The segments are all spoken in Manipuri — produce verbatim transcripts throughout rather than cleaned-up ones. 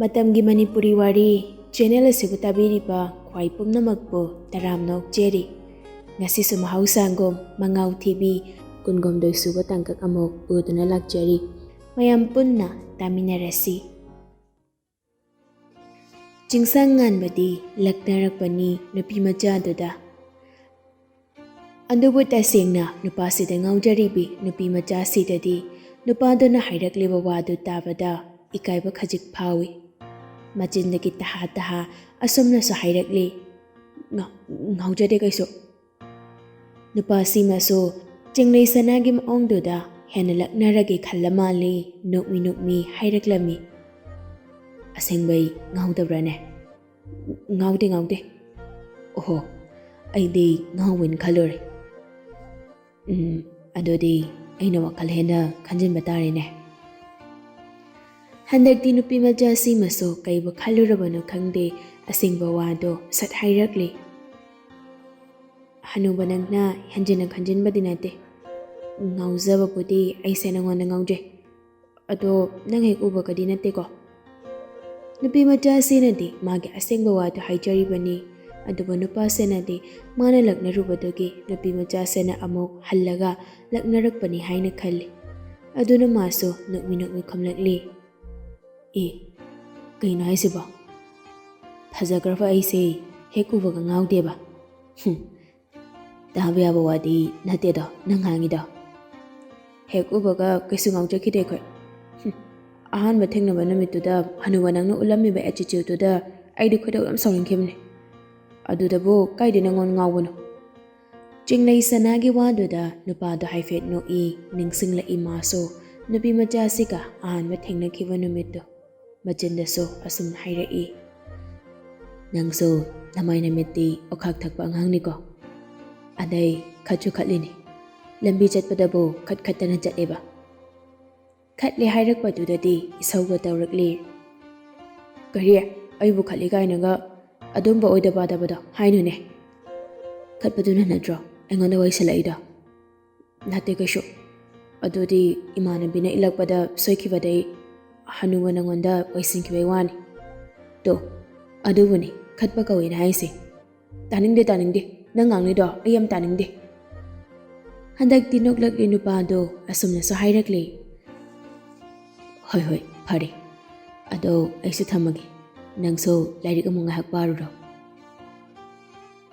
ꯃꯇꯝꯒꯤ ꯃꯅꯤꯄꯨꯔꯤ ꯋꯥꯔꯤ ꯆꯦꯅꯦꯜ ꯑꯁꯤꯕꯨ ꯇꯥꯕꯤꯔꯤꯕ ꯈ꯭ꯋꯥꯏ ꯄꯨꯝꯅꯃꯛꯄꯨ ꯇꯔꯥꯝꯅ ꯑꯣꯛꯆꯔꯤ꯫ ꯉꯁꯤꯁꯨ ꯃꯍꯧꯁꯥꯒꯨꯝ ꯃꯉꯥꯎ ꯊꯤꯕꯤ ꯀꯨꯟꯍꯨꯝꯗꯣꯏ ꯁꯨꯕ ꯇꯥꯡꯀꯛ ꯑꯃꯨꯛ ꯄꯨꯗꯨꯅ ꯂꯥꯛꯆꯔꯤ꯫ ꯃꯌꯥꯝ ꯄꯨꯟꯅ ꯇꯥꯃꯤꯟꯅꯔꯁꯤ꯫ ꯆꯤꯡꯁꯥꯡ ꯉꯥꯟꯕꯗꯤ ꯂꯛꯅꯔꯛꯄꯅꯤ ꯅꯨꯄꯤ ꯃꯆꯥꯗꯨꯗ꯫ ꯑꯗꯨꯕꯨ ꯇꯁꯦꯡꯅ ꯅꯨꯄꯥꯁꯤꯗ ꯉꯥꯎꯖꯔꯤꯕꯤ ꯅꯨꯄꯤ ꯃꯆꯥꯁꯤꯗꯗꯤ ꯅꯨꯄꯥꯗꯨꯅ ꯍꯥꯏꯔꯛꯂꯤꯕ ꯋꯥꯗꯨ ꯇꯥꯕꯗ ꯏꯀꯥꯏꯕ ꯈꯖꯤꯛ ꯐꯥꯎꯏ꯫ ꯃꯆꯤꯟꯗꯒꯤ ꯇꯍꯥ ꯇꯍꯥ ꯑꯁꯨꯝꯅꯁꯨ ꯍꯥꯏꯔꯛꯂꯤ, "ꯉꯥ-, ꯉꯥꯎꯖꯗꯦ ꯀꯩꯁꯨ꯫" ꯅꯨꯄꯥꯁꯤꯃꯁꯨ ꯆꯤꯡꯂꯩ ꯁꯅꯥꯒꯤ ꯃꯑꯣꯡꯗꯨꯗ ꯍꯦꯟꯅ ꯂꯛꯅꯔꯒꯦ ꯈꯜꯂ ꯃꯥꯜꯂꯤ, ꯅꯣꯛꯃꯤ ꯅꯣꯛꯃꯤ ꯍꯥꯏꯔꯛꯂꯝꯃꯤ꯫ "ꯑꯁꯦꯡꯕꯩ ꯉꯥꯎꯗꯕ꯭ꯔꯥꯅꯦ?" "ꯉꯥꯎꯗꯦ, ꯉꯥꯎꯗꯦ꯫" "ꯑꯣꯍꯣ, ꯑꯩꯗꯤ ꯉꯥꯎꯕꯣꯏꯅ ꯈꯜꯂꯨꯔꯦ꯫" "ꯎꯝ, ꯑꯗꯨꯗꯤ ꯑꯩꯅ ꯋꯥꯈꯜ ꯍꯦꯟꯅ ꯈꯟꯖꯤꯟꯕ ꯇꯥꯔꯦꯅꯦ꯫" ꯍꯟꯗꯛꯇꯤ ꯅꯨꯄꯤ ꯃꯆꯥꯁꯤꯃꯁꯨ ꯀꯩꯕꯨ ꯈꯜꯂꯨꯔꯕꯅꯣ ꯈꯪꯗꯦ, ꯑꯁꯦꯡꯕ ꯋꯥꯗꯣ ꯁꯠ ꯍꯥꯏꯔꯛꯂꯤ꯫ "ꯍꯅꯨꯕ, ꯅꯪꯅ ꯍꯦꯟꯖꯤꯟꯅ ꯈꯟꯖꯤꯟꯕꯗꯤ ꯅꯠꯇꯦ꯫ ꯉꯥꯎꯖꯕꯕꯨꯗꯤ ꯑꯩꯁꯦ ꯅꯉꯣꯟꯗ ꯉꯥꯎꯖꯩ꯫ ꯑꯗꯣ ꯅꯪ ꯍꯦꯛ ꯎꯕꯒꯗꯤ ꯅꯠꯇꯦꯀꯣ?" ꯅꯨꯄꯤ ꯃꯆꯥꯁꯤꯅꯗꯤ ꯃꯥꯒꯤ ꯑꯁꯦꯡꯕ ꯋꯥꯗꯨ ꯍꯥꯏꯖꯔꯤꯕꯅꯤ꯫ ꯑꯗꯨꯕꯨ ꯅꯨꯄꯥꯁꯤꯅꯗꯤ ꯃꯥꯅ ꯂꯛꯅꯔꯨꯕꯗꯨꯒꯤ ꯅꯨꯄꯤ ꯃꯆꯥꯁꯤꯅ ꯑꯃꯨꯛ ꯍꯜꯂꯒ ꯂꯛꯅꯔꯛꯄꯅꯤ ꯍꯥꯏꯅ ꯈꯜꯂꯤ꯫ ꯑꯗꯨꯅ ꯃꯥꯁꯨ ꯅꯣꯛꯃꯤ ꯅꯣꯛꯃꯤ ꯈꯨꯝꯂꯛꯂꯤ, "ꯑꯦ, ꯀꯩꯅꯣ ꯍꯥꯏꯁꯤꯕꯣ? ꯐꯖꯈ꯭ꯔꯕ ꯑꯩꯁꯦ ꯍꯦꯛ ꯎꯕꯒ ꯉꯥꯎꯗꯦꯕ꯫ ꯍꯨꯝ, ꯇꯥꯕ ꯌꯥꯕ ꯋꯥꯗꯤ ꯅꯠꯇꯦꯗꯣ ꯅꯪ ꯉꯥꯡꯉꯤꯗꯣ꯫ ꯍꯦꯛ ꯎꯕꯒ ꯀꯩꯁꯨ ꯉꯥꯎꯖꯈꯤꯗꯦ ꯑꯩꯈꯣꯏ꯫ ꯍꯨꯝ, ꯑꯍꯥꯟꯕ ꯊꯦꯡꯅꯕ ꯅꯨꯃꯤꯠꯇꯨꯗ ꯍꯅꯨꯕ ꯅꯪꯅ ꯎꯠꯂꯝꯃꯤꯕ attitudeꯇꯨꯗ ꯑꯩꯗꯤ ꯈꯣꯏꯗꯧ ꯌꯥꯝ ꯁꯥꯎꯅꯤꯡꯈꯤꯕꯅꯦ꯫ ꯑꯗꯨꯗꯕꯨ ꯀꯥꯏꯗꯩ ꯅꯪꯉꯣꯟꯗ ꯉꯥꯎꯕꯅꯣ?" ꯆꯤꯡꯂꯩ ꯁꯅꯥꯒꯤ ꯋꯥꯗꯨꯗ ꯅꯨꯄꯥꯗꯣ ꯍꯥꯏꯐꯦꯠ ꯅꯣꯛꯏ, ꯅꯤꯡꯁꯤꯡꯂꯛꯏ ꯃꯥꯁꯨ ꯅꯨꯄꯤ ꯃꯆꯥꯁꯤꯒ ꯑꯍꯥꯟꯕ ꯊꯦꯡꯅꯈꯤꯕ ꯅꯨꯃꯤꯠꯇꯨ꯫ ꯃꯆꯤꯟꯗꯁꯨ ꯑꯁꯨꯝꯅ ꯍꯥꯏꯔꯛꯏ, "ꯅꯪꯁꯨ ꯅꯃꯥꯏ ꯅꯃꯤꯠꯇꯤ ꯑꯣꯈꯥꯛ ꯊꯛꯄ ꯑꯉꯥꯡꯅꯤꯀꯣ꯫ ꯑꯗꯩ ꯈꯠꯁꯨ ꯈꯠꯂꯤꯅꯤ꯫ ꯂꯝꯕꯤ ꯆꯠꯄꯗꯕꯨ ꯈꯠ ꯈꯠꯇꯅ ꯆꯠꯂꯦꯕ꯫" ꯈꯠꯂꯦ ꯍꯥꯏꯔꯛꯄꯗꯨꯗꯗꯤ ꯏꯁꯧꯒ ꯇꯧꯔꯛꯂꯤ꯫ "ꯀꯔꯤ? ꯑꯩꯕꯨ ꯈꯠꯂꯤ ꯀꯥꯏꯅꯒ ꯑꯗꯨꯝꯕ ꯑꯣꯏꯗ ꯄꯥꯗꯕꯗꯣ ꯍꯥꯏꯅꯨꯅꯦ꯫ ꯈꯠꯄꯗꯨꯅ ꯅꯠꯇ꯭ꯔꯣ ꯑꯩꯉꯣꯟꯗ ꯋꯥꯏꯁꯜꯂꯛꯏꯗꯣ?" "ꯅꯠꯇꯦ ꯀꯩꯁꯨ꯫ ꯑꯗꯨꯗꯤ ꯏꯃꯥꯟꯅꯕꯤꯅ ꯏꯜꯂꯛꯄꯗ ꯁꯣꯏꯈꯤꯕꯗꯩ ꯍꯅꯨꯕ ꯅꯪꯉꯣꯟꯗ ꯑꯣꯏꯁꯤꯟꯈꯤꯕꯩ ꯋꯥꯅꯤ꯫ ꯇꯣ, ꯑꯗꯨꯕꯨꯅꯤ ꯈꯠꯄ ꯀꯧꯏꯅ ꯍꯥꯏꯁꯦ꯫ ꯇꯥꯅꯤꯡꯗꯦ, ꯇꯥꯅꯤꯡꯗꯦ꯫ ꯅꯪ ꯉꯥꯡꯂꯤꯗꯣ ꯑꯩ ꯌꯥꯝ ꯇꯥꯅꯤꯡꯗꯦ꯫ ꯍꯟꯗꯛꯇꯤ ꯅꯣꯛꯂꯛꯂꯤ ꯅꯨꯄꯥꯗꯣ ꯑꯁꯨꯝꯅꯁꯨ ꯍꯥꯏꯔꯛꯂꯦ꯫ ꯍꯣꯏ, ꯍꯣꯏ, ꯐꯔꯦ꯫ ꯑꯗꯣ ꯑꯩꯁꯨ ꯊꯝꯃꯒꯦ꯫ ꯅꯪꯁꯨ ꯂꯥꯏꯔꯤꯛ ꯑꯃꯨꯛ ꯉꯥꯏꯍꯥꯛ ꯄꯥꯔꯨꯔꯣ꯫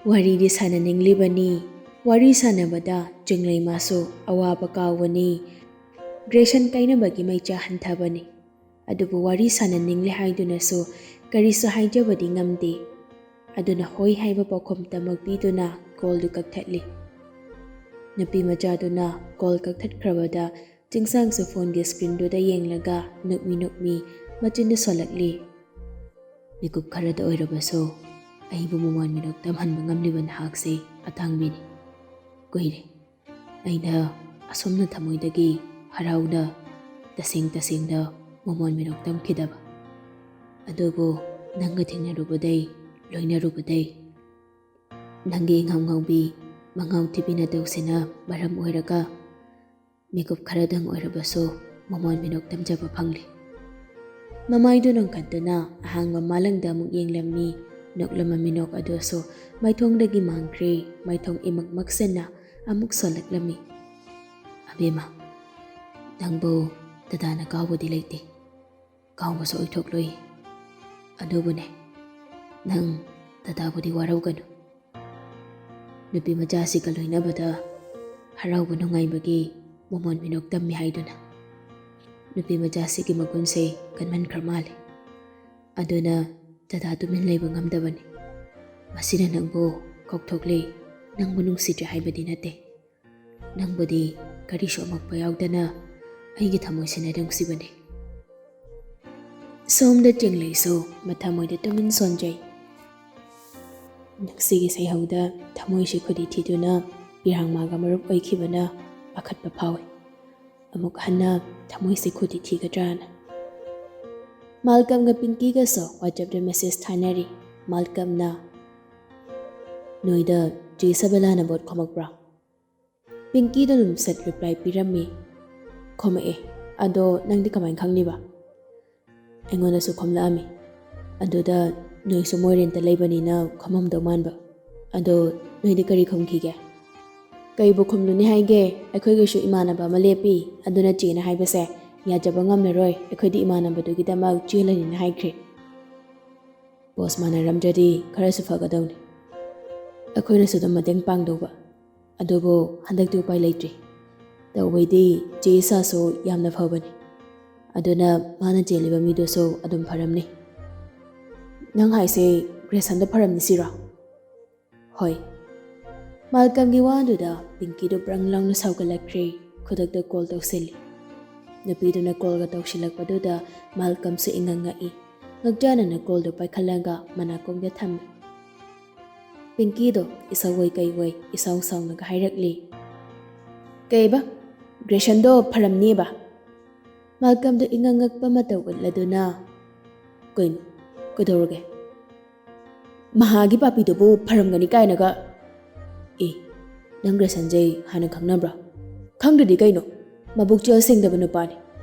ꯋꯥꯔꯤꯗꯤ ꯁꯥꯟꯅꯅꯤꯡꯂꯤꯕꯅꯤ꯫ ꯋꯥꯔꯤ ꯁꯥꯟꯅꯕꯗ ꯆꯤꯡꯂꯩꯃꯥꯁꯨ ꯑꯋꯥꯕ ꯀꯥꯎꯕꯅꯤ꯫ ꯒ꯭ꯔꯦꯁꯟ ꯀꯥꯏꯅꯕꯒꯤ ꯃꯩꯆꯥ ꯍꯟꯊꯕꯅꯤ꯫ ꯑꯗꯨꯕꯨ ꯋꯥꯔꯤ ꯁꯥꯟꯅꯅꯤꯡꯂꯦ ꯍꯥꯏꯗꯨꯅꯁꯨ ꯀꯔꯤꯁꯨ ꯍꯥꯏꯖꯕꯗꯤ ꯉꯝꯗꯦ꯫ ꯑꯗꯨꯅ ꯍꯣꯏ ꯍꯥꯏꯕ ꯄꯥꯎꯈꯨꯝꯇꯃꯛ ꯄꯤꯗꯨꯅ ꯀꯣꯜꯗꯨ ꯀꯛꯊꯠꯂꯤ꯫ ꯅꯨꯄꯤ ꯃꯆꯥꯗꯨꯅ ꯀꯣꯜ ꯀꯛꯊꯠꯈ꯭ꯔꯕꯗ ꯆꯤꯡꯁꯥꯡꯁꯨ ꯐꯣꯟꯒꯤ ꯁ꯭ꯀ꯭ꯔꯤꯟꯗꯨꯗ ꯌꯦꯡꯂꯒ ꯅꯣꯛꯃꯤ ꯅꯣꯛꯃꯤ ꯃꯆꯤꯟꯗꯨ ꯁꯣꯜꯂꯛꯂꯤ꯫ ꯃꯤꯀꯨꯞ ꯈꯔꯗ ꯑꯣꯏꯔꯕꯁꯨ ꯑꯩꯕꯨ ꯃꯃꯣꯟ ꯃꯤꯅꯣꯛ ꯇꯝꯍꯟꯕ ꯉꯝꯂꯤꯕ ꯅꯍꯥꯛꯁꯦ ꯑꯇꯥꯡꯕꯤꯅꯤ꯫ ꯀꯨꯏꯔꯦ ꯑꯩꯅ ꯑꯁꯣꯝꯅ ꯊꯃꯣꯏꯗꯒꯤ ꯍꯔꯥꯎꯅ ꯇꯁꯦꯡ ꯇꯁꯦꯡꯅ ꯃꯃꯣꯟ ꯃꯤꯅꯣꯛ ꯇꯝꯈꯤꯗꯕ꯫ ꯑꯗꯨꯕꯨ ꯅꯪꯒ ꯊꯦꯡꯅꯔꯨꯕꯗꯩ, ꯂꯣꯏꯅꯔꯨꯕꯗꯩ, ꯅꯪꯒꯤ ꯏꯉꯥꯎ ꯉꯥꯎꯕꯤ, ꯃꯉꯥꯎ ꯊꯤꯕꯤ ꯅꯇꯧꯁꯤꯅ ꯃꯔꯝ ꯑꯣꯏꯔꯒ ꯃꯤꯀꯨꯞ ꯈꯔꯗꯪ ꯑꯣꯏꯔꯕꯁꯨ ꯃꯃꯣꯟ ꯃꯤꯅꯣꯛ ꯇꯝꯖꯕ ꯐꯪꯂꯦ꯫ ꯃꯃꯥꯏꯗꯨ ꯅꯣꯟꯈꯠꯇꯨꯅ ꯑꯍꯥꯡꯕ ꯃꯥꯂꯪꯗ ꯑꯃꯨꯛ ꯌꯦꯡꯂꯝꯃꯤ꯫ ꯅꯣꯛꯂꯝꯕ ꯃꯤꯅꯣꯛ ꯑꯗꯨꯁꯨ ꯃꯥꯏꯊꯣꯡꯗꯒꯤ ꯃꯥꯡꯈ꯭ꯔꯦ꯫ ꯃꯥꯏꯊꯣꯡ ꯏꯃꯛ ꯃꯛꯁꯟꯅ ꯑꯃꯨꯛ ꯁꯣꯜꯂꯛꯂꯝꯃꯤ꯫ ꯑꯕꯦꯝꯃ, ꯅꯪꯕꯨ ꯗꯗꯥꯅ ꯀꯥꯎꯕꯗꯤ ꯂꯩꯇꯦ꯫ ꯀꯥꯎꯕꯁꯨ ꯑꯣꯏꯊꯣꯛꯂꯣꯏ꯫ ꯑꯗꯨꯕꯨꯅꯦ, ꯅꯪ ꯗꯗꯥꯕꯨꯗꯤ ꯋꯥꯔꯧꯒꯅꯨ꯫ ꯅꯨꯄꯤ ꯃꯆꯥꯁꯤꯒ ꯂꯣꯏꯅꯕꯗ ꯍꯔꯥꯎꯕ ꯅꯨꯡꯉꯥꯏꯕꯒꯤ ꯃꯃꯣꯟ ꯃꯤꯅꯣꯛ ꯇꯝꯃꯤ ꯍꯥꯏꯗꯨꯅ꯫ ꯅꯨꯄꯤ ꯃꯆꯥꯁꯤꯒꯤ ꯃꯒꯨꯟꯁꯦ ꯀꯟꯃꯟꯈ꯭ꯔ ꯃꯥꯜꯂꯦ꯫ ꯑꯗꯨꯅ ꯗꯗꯥ ꯇꯨꯃꯤꯟ ꯂꯩꯕ ꯉꯝꯗꯕꯅꯤ꯫ ꯃꯁꯤꯅ ꯅꯪꯕꯨ ꯀꯥꯎꯊꯣꯛꯂꯦ, ꯅꯪꯕꯨ ꯅꯨꯡꯁꯤꯗ꯭ꯔꯦ ꯍꯥꯏꯕꯗꯤ ꯅꯠꯇꯦ꯫ ꯅꯪꯕꯨꯗꯤ ꯀꯔꯤꯁꯨ ꯑꯃꯛꯄ ꯌꯥꯎꯗꯅ ꯑꯩꯒꯤ ꯊꯃꯣꯏꯁꯤꯅ ꯅꯨꯡꯁꯤꯕꯅꯤ꯫ ꯁꯣꯝꯗ ꯆꯤꯡꯂꯩꯁꯨ ꯃꯊꯃꯣꯏꯗ ꯇꯨꯃꯤꯟ ꯁꯣꯟꯖꯩ꯫ ꯅꯨꯡꯁꯤꯒꯤ ꯁꯩꯍꯧꯗ ꯊꯃꯣꯏꯁꯤ ꯈꯨꯗꯤ ꯊꯤꯗꯨꯅ ꯄꯤꯔꯥꯡꯃꯥꯒ ꯃꯔꯨꯞ ꯑꯣꯏꯈꯤꯕꯅ ꯄꯥꯈꯠꯄ ꯐꯥꯎꯏ꯫ ꯑꯃꯨꯛ ꯍꯟꯅ ꯊꯃꯣꯏꯁꯤ ꯈꯨꯗꯤ ꯊꯤꯒꯗ꯭ꯔꯥꯅ꯫ ꯃꯥꯜꯀꯝꯒ ꯄꯤꯡꯀꯤꯒꯁꯨ WhatsApp-ꯇ ꯃꯦꯁꯦꯖ ꯊꯥꯅꯔꯤ꯫ ꯃꯥꯜꯀꯝꯅ, "ꯅꯣꯏꯗ ꯆꯦ ꯁꯕꯦꯂꯥꯅ ꯚꯣꯠ ꯈꯣꯝꯃꯛꯄ꯭ꯔꯥ?" ꯄꯤꯡꯀꯤꯗ ꯑꯗꯨꯝ ꯁꯠ ꯔꯤꯄ꯭ꯂꯥꯏ ꯄꯤꯔꯝꯃꯤ꯫ "ꯈꯣꯝꯃꯛꯑꯦ꯫ ꯑꯗꯣ ꯅꯪꯗꯤ ꯀꯃꯥꯏꯅ ꯈꯪꯂꯤꯕ?" ꯑꯩꯉꯣꯟꯗꯁꯨ ꯈꯣꯝꯂꯛꯑꯝꯃꯤ꯫ ꯑꯗꯨꯗ ꯅꯣꯏꯁꯨ ꯃꯣꯏ ꯔꯦꯟꯇ ꯂꯩꯕꯅꯤꯅ ꯈꯣꯝꯃꯝꯗꯧ ꯃꯥꯟꯕ꯫ ꯑꯗꯣ ꯅꯣꯏꯗꯤ ꯀꯔꯤ ꯈꯨꯝꯈꯤꯒꯦ? ꯀꯩꯕꯨ ꯈꯨꯝꯂꯨꯅꯤ ꯍꯥꯏꯒꯦ, ꯑꯩꯈꯣꯏꯒꯤꯁꯨ ꯏꯃꯥꯟꯅꯕ ꯑꯃ ꯂꯦꯞꯄꯤ, ꯑꯗꯨꯅ ꯆꯦꯅ ꯍꯥꯏꯕꯁꯦ ꯌꯥꯖꯕ ꯉꯝꯂꯔꯣꯏ, ꯑꯩꯈꯣꯏꯗꯤ ꯏꯃꯥꯟꯅꯕꯗꯨꯒꯤꯗꯃꯛ ꯆꯦꯜꯂꯅꯤꯅ ꯍꯥꯏꯈ꯭ꯔꯦ꯫ ꯕꯣꯁ ꯃꯥꯟꯅꯔꯝꯗ꯭ꯔꯗꯤ ꯈꯔꯁꯨ ꯐꯒꯗꯧꯅꯤ, ꯑꯩꯈꯣꯏꯅꯁꯨ ꯑꯗꯨꯝ ꯃꯇꯦꯡ ꯄꯥꯡꯗꯧꯕ꯫ ꯑꯗꯨꯕꯨ ꯍꯟꯗꯛꯇꯤ ꯎꯄꯥꯏ ꯂꯩꯇ꯭ꯔꯤ꯫ ꯇꯧꯕꯩꯗꯤ ꯆꯦ ꯏꯁꯥꯁꯨ ꯌꯥꯝꯅ ꯐꯕꯅꯤ, ꯑꯗꯨꯅ ꯃꯥꯅ ꯆꯦꯜꯂꯤꯕ ꯃꯤꯗꯨꯁꯨ ꯑꯗꯨꯝ ꯐꯔꯝꯅꯤ꯫ ꯅꯪ ꯍꯥꯏꯁꯦ ꯒ꯭ꯔꯦꯁꯟꯗꯣ ꯐꯔꯝꯅꯤ ꯁꯤꯔꯣ? ꯍꯣꯏ꯫ ꯃꯥꯜꯀꯝꯒꯤ ꯋꯥꯗꯨꯗ ꯄꯤꯡꯀꯤꯗꯨ ꯕ꯭ꯔꯪ ꯂꯥꯎꯅ ꯁꯥꯎꯒꯠꯂꯛꯈ꯭ꯔꯦ꯫ ꯈꯨꯗꯛꯇ ꯀꯣꯜ ꯇꯧꯁꯤꯜꯂꯤ꯫ ꯅꯨꯄꯤꯗꯨꯅ ꯀꯣꯜꯒ ꯇꯧꯁꯤꯜꯂꯛꯄꯗꯨꯗ ꯃꯥꯜꯀꯝꯁꯨ ꯏꯉꯛ ꯉꯛꯏ꯫ ꯉꯛꯆꯥꯅꯅ ꯀꯣꯜꯗꯨ ꯄꯥꯏꯈꯠꯂꯒ ꯃꯅꯥꯀꯣꯡꯗ ꯊꯝꯃꯤ꯫ ꯄꯤꯡꯀꯤꯗꯣ ꯏꯁꯧ ꯑꯣꯏ ꯀꯩ ꯑꯣꯏ ꯏꯁꯥꯎ ꯁꯥꯎꯅꯒ ꯍꯥꯏꯔꯛꯂꯤ꯫ ꯀꯩꯕ? ꯒ꯭ꯔꯦꯁꯟꯗꯣ ꯐꯔꯝꯅꯦꯕ? ꯃꯥꯜꯀꯝꯗꯣ ꯏꯉꯛ ꯉꯛꯄ ꯃꯇꯧ ꯎꯠꯂꯗꯨꯅ, ꯀꯩꯅꯣ? ꯀꯩꯗꯧꯔꯒꯦ? ꯃꯍꯥꯒꯤ ꯄꯥꯄꯤꯗꯨꯕꯨ ꯐꯔꯝꯒꯅꯤ ꯀꯥꯏꯅꯒ? ꯑꯦ, ꯅꯪ ꯒ꯭ꯔꯦꯁꯟꯁꯦ ꯍꯥꯟꯅ ꯈꯪꯅꯕ꯭ꯔꯥ? ꯈꯪꯗ꯭ꯔꯗꯤ ꯀꯩꯅꯣ? ꯃꯕꯨꯛꯆꯦꯜ ꯁꯦꯡꯗꯕ ꯅꯨꯄꯥꯅꯤ꯫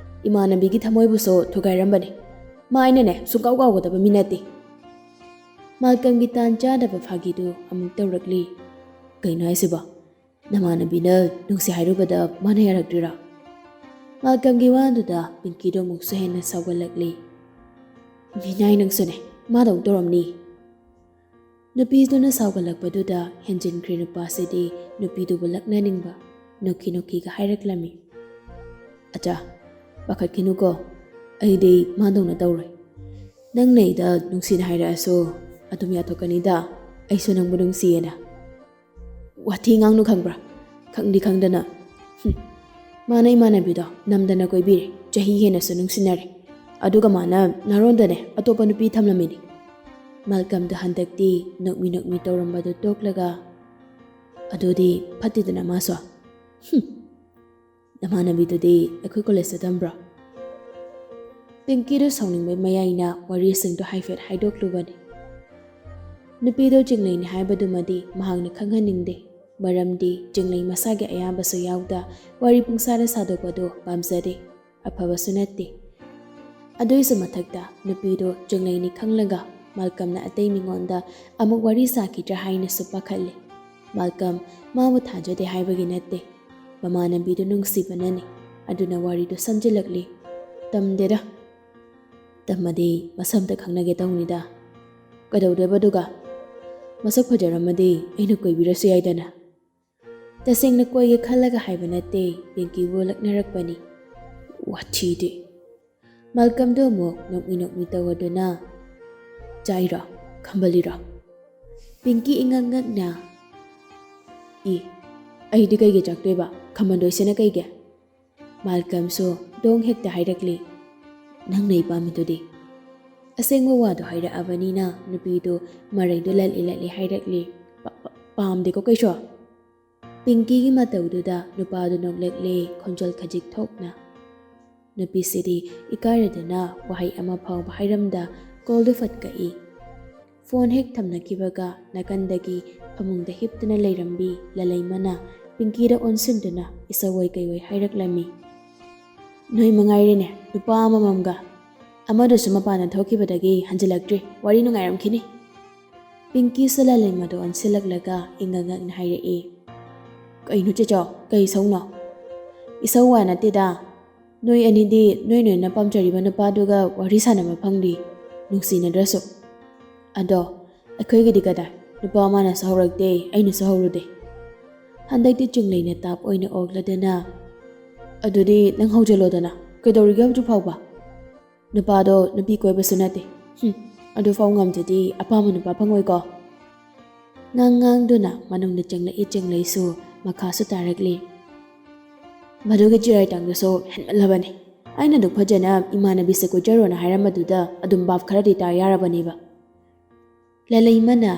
ꯏꯃꯥꯟꯅꯕꯤꯒꯤ ꯊꯃꯣꯏꯕꯨꯁꯨ ꯊꯨꯒꯥꯏꯔꯝꯕꯅꯤ꯫ ꯃꯥ ꯑꯩꯅꯅꯦ ꯁꯨꯡꯀꯥꯎ ꯀꯥꯎꯒꯗꯕ ꯃꯤ ꯅꯠꯇꯦ꯫ ꯃꯥꯜꯀꯝꯒꯤ ꯇꯥꯟ ꯆꯥꯗꯕ ꯐꯥꯒꯤꯗꯨ ꯑꯃꯨꯛ ꯇꯧꯔꯛꯂꯤ꯫ ꯀꯩꯅꯣ ꯍꯥꯏꯁꯤꯕꯣ? ꯅꯃꯥꯟꯅꯕꯤꯅ ꯅꯨꯡꯁꯤ ꯍꯥꯏꯔꯨꯕꯗ ꯃꯥꯅ ꯌꯥꯔꯛꯇ꯭ꯔꯤꯔꯥ? ꯃꯥꯜꯀꯝꯒꯤ ꯋꯥꯗꯨꯗ ꯄꯤꯡꯀꯤꯗꯣ ꯑꯃꯨꯛꯁꯨ ꯍꯦꯟꯅ ꯁꯥꯎꯒꯠꯂꯛꯂꯤ꯫ ꯃꯤꯅꯥꯏ ꯅꯪꯁꯨꯅꯦ, ꯃꯥꯗꯧ ꯇꯧꯔꯝꯅꯤ꯫ ꯅꯨꯄꯤꯗꯨꯅ ꯁꯥꯎꯒꯠꯂꯛꯄꯗꯨꯗ ꯍꯦꯟꯖꯤꯟꯈ꯭ꯔꯦ ꯅꯨꯄꯥꯁꯤꯗꯤ ꯅꯨꯄꯤꯗꯨꯕꯨ ꯂꯛꯅꯅꯤꯡꯕ, ꯅꯣꯛꯈꯤ ꯅꯣꯛꯈꯤꯒ ꯍꯥꯏꯔꯛꯂꯝꯃꯤ꯫ ꯑꯆꯥ, ꯄꯥꯈꯠꯈꯤꯅꯨꯀꯣ, ꯑꯩꯗꯤ ꯃꯥꯗꯧꯅ ꯇꯧꯔꯣꯏ꯫ ꯅꯪꯅ ꯑꯩꯗ ꯅꯨꯡꯁꯤꯅ ꯍꯥꯏꯔꯛꯑꯁꯨ ꯑꯗꯨꯝ ꯌꯥꯊꯣꯛꯀꯅꯤꯗ, ꯑꯩꯁꯨ ꯅꯪꯕꯨ ꯅꯨꯡꯁꯤꯌꯦꯅ꯫ ꯋꯥꯊꯤ ꯉꯥꯡꯅꯨ ꯈꯪꯕ꯭ꯔꯥ? ꯈꯪꯗꯤ ꯈꯪꯗꯅ꯫ ꯍꯨꯝ꯫ ꯃꯥꯅ ꯏꯃꯥꯟꯅꯕꯤꯗꯣ ꯅꯝꯗꯅ ꯀꯣꯏꯕꯤꯔꯦ, ꯆꯍꯤ ꯍꯦꯟꯅꯁꯨ ꯅꯨꯡꯁꯤꯅꯔꯦ꯫ ꯑꯗꯨꯒ ꯃꯥꯅ ꯅꯥꯔꯣꯟꯗꯅꯦ ꯑꯇꯣꯞꯄ ꯅꯨꯄꯤ ꯊꯝꯂꯝꯃꯤꯅꯤ꯫ ꯃꯥꯜꯀꯝꯗ ꯍꯟꯗꯛꯇꯤ ꯅꯣꯛꯃꯤ ꯅꯣꯛꯃꯤ ꯇꯧꯔꯝꯕꯗꯨ ꯇꯣꯛꯂꯒ, ꯑꯗꯨꯗꯤ ꯐꯠꯇꯦꯗꯅ ꯃꯥꯁꯨ꯫ ꯍꯨꯝ꯫ ꯅꯃꯥꯟꯅꯕꯤꯗꯨꯗꯤ ꯑꯩꯈꯣꯏ ꯀꯣꯂꯦꯖꯇ ꯇꯝꯕ꯭ꯔꯣ? ꯄꯤꯡꯀꯤꯗꯨ ꯁꯥꯎꯅꯤꯡꯕꯩ ꯃꯌꯥꯏꯅ ꯋꯥꯔꯤꯁꯤꯡꯗꯨ ꯍꯥꯏꯐꯦꯠ ꯍꯥꯏꯗꯣꯛꯂꯨꯕꯅꯤ꯫ ꯅꯨꯄꯤꯗꯣ ꯆꯤꯡꯂꯩꯅꯤ ꯍꯥꯏꯕꯗꯨꯃꯗꯤ ꯃꯍꯥꯛꯅ ꯈꯪꯍꯟꯅꯤꯡꯗꯦ, ꯃꯔꯝꯗꯤ ꯆꯤꯡꯂꯩ ꯃꯁꯥꯒꯤ ꯑꯌꯥꯝꯕꯁꯨ ꯌꯥꯎꯗ ꯋꯥꯔꯤ ꯄꯨꯡꯁꯥꯗ ꯁꯥꯗꯣꯛꯄꯗꯨ ꯄꯥꯝꯖꯗꯦ, ꯑꯐꯕꯁꯨ ꯅꯠꯇꯦ꯫ ꯑꯗꯨꯏꯁꯨ ꯃꯊꯛꯇ ꯅꯨꯄꯤꯗꯣ ꯆꯤꯡꯂꯩꯅꯤ ꯈꯪꯂꯒ ꯃꯥꯜꯀꯝꯅ ꯑꯇꯩ ꯃꯤꯉꯣꯟꯗ ꯑꯃꯨꯛ ꯋꯥꯔꯤ ꯁꯥꯈꯤꯗ꯭ꯔꯥ ꯍꯥꯏꯅꯁꯨ ꯄꯥꯈꯠꯂꯤ꯫ ꯃꯥꯜꯀꯝ ꯃꯥꯕꯨ ꯊꯥꯖꯗꯦ ꯍꯥꯏꯕꯒꯤ ꯅꯠꯇꯦ, ꯃꯃꯥꯟꯅꯕꯤꯗꯨ ꯅꯨꯡꯁꯤꯕꯅꯅꯤ꯫ ꯑꯗꯨꯅ ꯋꯥꯔꯤꯗꯨ ꯁꯝꯖꯤꯜꯂꯛꯂꯤ꯫ "ꯇꯝꯗꯦꯗ꯫ ꯇꯝꯃꯗꯤ ꯃꯁꯝꯇ ꯈꯪꯅꯒꯦ ꯇꯧꯅꯤꯗ꯫ ꯀꯩꯗꯧꯗꯣꯏꯕ ꯑꯗꯨꯒ? ꯃꯁꯛ ꯐꯖꯔꯝꯃꯗꯤ ꯑꯩꯅ ꯀꯣꯏꯕꯤꯔꯁꯨ ꯌꯥꯏꯗꯅ꯫" "ꯇꯁꯦꯡꯅ ꯀꯣꯏꯒꯦ ꯈꯜꯂꯒ ꯍꯥꯏꯕ ꯅꯠꯇꯦ, ꯄꯤꯡꯀꯤꯕꯨ ꯂꯛꯅꯔꯛꯄꯅꯤ꯫" "ꯋꯥꯊꯤꯗꯤ!" ꯃꯥꯜꯀꯝꯗꯨ ꯑꯃꯨꯛ ꯅꯣꯛꯃꯤ ꯅꯣꯛꯃꯤ ꯇꯧꯔꯗꯨꯅ, "ꯆꯥꯏꯔꯣ? ꯈꯝꯕꯜꯂꯤꯔꯣ?" ꯄꯤꯡꯀꯤ ꯏꯉꯛ ꯉꯛꯅ, "ꯏ, ꯑꯩꯗꯤ ꯀꯩꯒꯤ ꯆꯥꯛꯇꯣꯏꯕ? ꯈꯝꯕꯟꯗꯣꯏꯁꯤꯅ ꯀꯩꯒꯤ?" ꯃꯥꯜꯀꯝꯁꯨ ꯗꯣꯡ ꯍꯦꯛꯇ ꯍꯥꯏꯔꯛꯂꯤ, "ꯅꯪꯅ ꯑꯩ ꯄꯥꯝꯃꯤꯗꯨꯗꯤ?" ꯑꯁꯦꯡꯕ ꯋꯥꯗꯣ ꯍꯥꯏꯔꯛꯑꯕꯅꯤꯅ ꯅꯨꯄꯤꯗꯨ ꯃꯔꯩꯗꯨ ꯂꯠꯂꯤ ꯂꯠꯂꯤ ꯍꯥꯏꯔꯛꯂꯤ, "ꯄ-, ꯄ-, ꯄꯥꯝꯗꯦꯀꯣ ꯀꯩꯁꯨ?" ꯄꯤꯡꯀꯤꯒꯤ ꯃꯇꯧꯗꯨꯗ ꯅꯨꯄꯥꯗꯨ ꯅꯣꯛꯂꯛꯂꯦ, ꯈꯣꯟꯖꯦꯜ ꯈꯖꯤꯛ ꯊꯣꯛꯅ꯫ ꯅꯨꯄꯤꯁꯤꯗꯤ ꯏꯀꯥꯏꯔꯗꯨꯅ ꯋꯥꯍꯩ ꯑꯃ ꯐꯥꯎꯕ ꯍꯥꯏꯔꯝꯗ ꯀꯣꯜꯗꯨ ꯐꯠ ꯀꯛꯏ꯫ ꯐꯣꯟ ꯍꯦꯛ ꯊꯝꯅꯈꯤꯕꯒ ꯅꯥꯀꯟꯗꯒꯤ ꯐꯃꯨꯡꯗ ꯍꯤꯞꯇꯨꯅ ꯂꯩꯔꯝꯕꯤ ꯂꯂꯩꯃꯅ ꯄꯤꯡꯀꯤꯗ ꯑꯣꯟꯁꯤꯟꯗꯨꯅ ꯏꯁꯧ ꯑꯣꯏ ꯀꯩꯑꯣꯏ ꯍꯥꯏꯔꯛꯂꯝꯃꯤ꯫ "ꯅꯣꯏ ꯃꯉꯥꯏꯔꯦꯅꯦ, ꯅꯨꯄꯥ ꯑꯃꯃꯝꯒ꯫ ꯑꯃꯗꯨꯁꯨ ꯃꯄꯥꯟꯗ ꯊꯣꯛꯈꯤꯕꯗꯒꯤ ꯍꯟꯖꯤꯜꯂꯛꯇ꯭ꯔꯤ꯫ ꯋꯥꯔꯤ ꯅꯨꯡꯉꯥꯏꯔꯝꯈꯤꯅꯤ꯫" ꯄꯤꯡꯀꯤꯁꯨ ꯂꯂꯩꯃꯗꯨ ꯑꯣꯟꯁꯤꯜꯂꯛꯂꯒ ꯏꯪꯉꯛ ꯉꯛꯅ ꯍꯥꯏꯔꯛꯏ, "ꯀꯩꯅꯣ ꯆꯦꯆꯧ, ꯀꯩ ꯏꯁꯧꯅꯣ?" "ꯏꯁꯧ ꯋꯥ ꯅꯠꯇꯦꯗ꯫ ꯅꯣꯏ ꯑꯅꯤꯗꯤ ꯅꯣꯏ ꯅꯣꯏꯅ ꯄꯥꯝꯖꯔꯤꯕ ꯅꯨꯄꯥꯗꯨꯒ ꯋꯥꯔꯤ ꯁꯥꯟꯅꯕ ꯐꯪꯗꯦ, ꯅꯨꯡꯁꯤꯅꯗ꯭ꯔꯁꯨ꯫ ꯑꯗꯣ ꯑꯩꯈꯣꯏꯒꯤꯗꯤ ꯀꯗꯥꯏ? ꯅꯨꯄꯥ ꯃꯥꯅꯁꯨ ꯍꯧꯔꯛꯇꯦ, ꯑꯩꯅꯁꯨ ꯍꯧꯔꯨꯗꯦ꯫" ꯍꯟꯗꯛꯇꯤ ꯆꯤꯡꯂꯩꯅ ꯇꯥꯞ ꯑꯣꯏꯅ ꯑꯣꯛꯂꯗꯅ, "ꯑꯗꯨꯗꯤ ꯅꯪ ꯍꯧꯖꯤꯜꯂꯣꯗꯅ, ꯀꯩꯗꯧꯔꯤꯒꯦ ꯍꯧꯖꯤꯛ ꯐꯥꯎꯕ? ꯅꯨꯄꯥꯗꯣ ꯅꯨꯄꯤ ꯀꯣꯏꯕꯁꯨ ꯅꯠꯇꯦ꯫ ꯍꯨꯝ, ꯑꯗꯨꯐꯥꯎ ꯉꯝꯗ꯭ꯔꯗꯤ ꯑꯄꯥꯝꯕ ꯅꯨꯄꯥ ꯐꯪꯉꯣꯏꯀꯣ?" ꯉꯥꯡ ꯉꯥꯡꯗꯨꯅ ꯃꯅꯨꯡꯗ ꯆꯪꯂꯛꯏ ꯆꯤꯡꯂꯩꯁꯨ ꯃꯈꯥꯁꯨ ꯇꯥꯔꯛꯂꯤ꯫ "ꯃꯗꯨꯒꯤ ꯆꯤꯔꯥꯏ ꯇꯥꯡꯗꯨꯁꯨ ꯍꯦꯟꯃꯜꯂꯕꯅꯤ꯫ ꯑꯩꯅ ꯑꯗꯨꯛ ꯐꯖꯅ ꯏꯃꯥꯟꯅꯕꯤꯁꯦ ꯀꯣꯏꯖꯔꯣꯅ ꯍꯥꯏꯔꯝꯕꯗꯨꯗ ꯑꯗꯨꯝ ꯚꯥꯞ ꯈꯔꯗꯤ ꯇꯥ ꯌꯥꯔꯕꯅꯦꯕ꯫" ꯂꯂꯩꯃꯅ,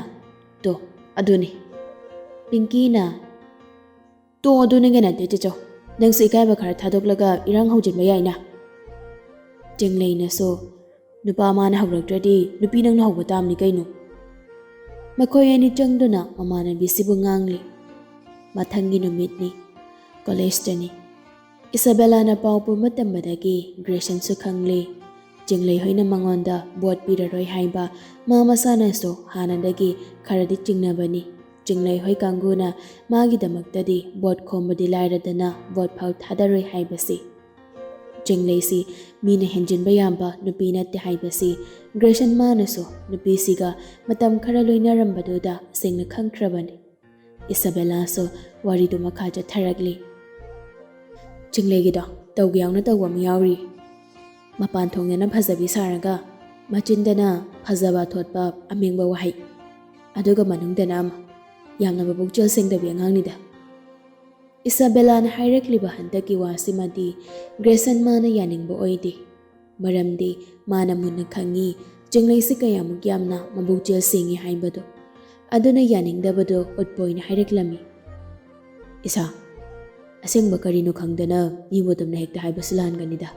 "ꯇꯣ, ꯑꯗꯨꯅꯤ꯫" ꯄꯤꯡꯀꯤꯅ, "ꯇꯣ, ꯑꯗꯨꯅꯒ ꯅꯠꯇꯦ ꯆꯦꯆꯧ, ꯅꯪꯁꯨ ꯏꯀꯥꯏꯕ ꯈꯔ ꯊꯥꯗꯣꯛꯂꯒ ꯏꯔꯥꯡ ꯍꯧꯖꯤꯟꯕ ꯌꯥꯏꯅ꯫" ꯆꯤꯡꯂꯩꯅꯁꯨ, "ꯅꯨꯄꯥ ꯃꯥꯅ ꯍꯧꯔꯛꯇ꯭ꯔꯗꯤ ꯅꯨꯄꯤ ꯅꯪꯅ ꯍꯧꯕ ꯇꯥꯕꯅꯤ ꯀꯩꯅꯣ꯫" ꯃꯈꯣꯏ ꯑꯅꯤ ꯆꯪꯗꯨꯅ ꯃꯃꯥꯟꯅꯕꯤꯁꯤꯕꯨ ꯉꯥꯡꯂꯤ꯫ ꯃꯊꯪꯒꯤ ꯅꯨꯃꯤꯠꯅꯤ꯫ ꯀꯣꯂꯦꯖꯇꯅꯤ꯫ ꯏꯁꯥꯕꯦꯂꯥꯅ ꯄꯥꯎ ꯄꯨꯝꯕ ꯇꯝꯕꯗꯒꯤ ꯒ꯭ꯔꯦꯁꯟꯁꯨ ꯈꯪꯂꯦ꯫ ꯆꯤꯡꯂꯩ ꯍꯣꯏꯅ ꯃꯉꯣꯟꯗ ꯚꯣꯠ ꯄꯤꯔꯔꯣꯏ ꯍꯥꯏꯕ ꯃꯥ ꯃꯁꯥꯅꯁꯨ ꯍꯥꯟꯅꯗꯒꯤ ꯈꯔꯗꯤ ꯆꯤꯡꯅꯕꯅꯤ꯫ ꯆꯤꯡꯂꯩ ꯍꯣꯏ ꯀꯥꯡꯕꯨꯅ ꯃꯥꯒꯤꯗꯃꯛꯇꯗꯤ ꯚꯣꯠ ꯈꯣꯝꯕꯗꯤ ꯂꯥꯏꯔꯗꯅ ꯚꯣꯠ ꯐꯥꯎ ꯊꯥꯗꯔꯣꯏ ꯍꯥꯏꯕꯁꯤ꯫ ꯆꯤꯡꯂꯩꯁꯤ ꯃꯤꯅ ꯍꯦꯟꯖꯤꯟꯕ ꯌꯥꯕ ꯅꯨꯄꯤ ꯅꯠꯇꯦ ꯍꯥꯏꯕꯁꯤ ꯒ꯭ꯔꯦꯁꯟ ꯃꯥꯅꯁꯨ ꯅꯨꯄꯤꯁꯤꯒ ꯃꯇꯝ ꯈꯔ ꯂꯣꯏꯅꯔꯝꯕꯗꯨꯗ ꯁꯦꯡꯅ ꯈꯪꯈ꯭ꯔꯕꯅꯤ꯫ ꯏꯁꯥꯕꯦꯂꯥꯁꯨ ꯋꯥꯔꯤꯗꯨ ꯃꯈꯥ ꯆꯠꯊꯔꯛꯂꯤ꯫ ꯆꯤꯡꯂꯩꯒꯤꯗꯣ ꯇꯧꯒꯦ ꯌꯥꯎꯅ ꯇꯧꯕ ꯑꯃ ꯌꯥꯎꯔꯤ꯫ ꯃꯄꯥꯟ ꯊꯣꯡꯗꯅ ꯐꯖꯕꯤ ꯁꯥꯔꯒ ꯃꯆꯤꯟꯗꯅ ꯐꯖꯕ ꯊꯣꯠꯄ ꯑꯃꯦꯡꯕ ꯋꯥꯍꯩ, ꯑꯗꯨꯒ ꯃꯅꯨꯡꯗꯅ ꯑꯃ ꯌꯥꯝꯅ ꯃꯕꯨꯛꯆꯦꯜ ꯁꯦꯡꯗꯕꯤ ꯑꯉꯥꯡꯅꯤꯗ꯫ ꯏꯁꯥꯕꯦꯂꯥꯅ ꯍꯥꯏꯔꯛꯂꯤꯕ ꯍꯟꯗꯛꯀꯤ ꯋꯥꯁꯤꯃꯗꯤ ꯒ꯭ꯔꯦꯁꯟ ꯃꯥꯅ ꯌꯥꯅꯤꯡꯕ ꯑꯣꯏꯗꯦ꯫ ꯃꯔꯝꯗꯤ ꯃꯥꯅ ꯃꯨꯟꯅ ꯈꯪꯉꯤ ꯆꯤꯡꯂꯩꯁꯤ ꯀꯌꯥꯃꯨꯛ ꯌꯥꯝꯅ ꯃꯕꯨꯛꯆꯦꯜ ꯁꯦꯡꯉꯤ ꯍꯥꯏꯕꯗꯨ꯫ ꯑꯗꯨꯅ ꯌꯥꯅꯤꯡꯗꯕꯗꯨ ꯎꯠꯄ ꯑꯣꯏꯅ ꯍꯥꯏꯔꯛꯂꯝꯃꯤ꯫ ꯏꯁꯥ, ꯑꯁꯦꯡꯕ ꯀꯔꯤꯅꯣ ꯈꯪꯗꯅ ꯃꯤꯕꯨ ꯑꯗꯨꯝꯅ ꯍꯦꯛꯇ ꯍꯥꯏꯕꯁꯨ ꯂꯥꯟꯒꯅꯤꯗ꯫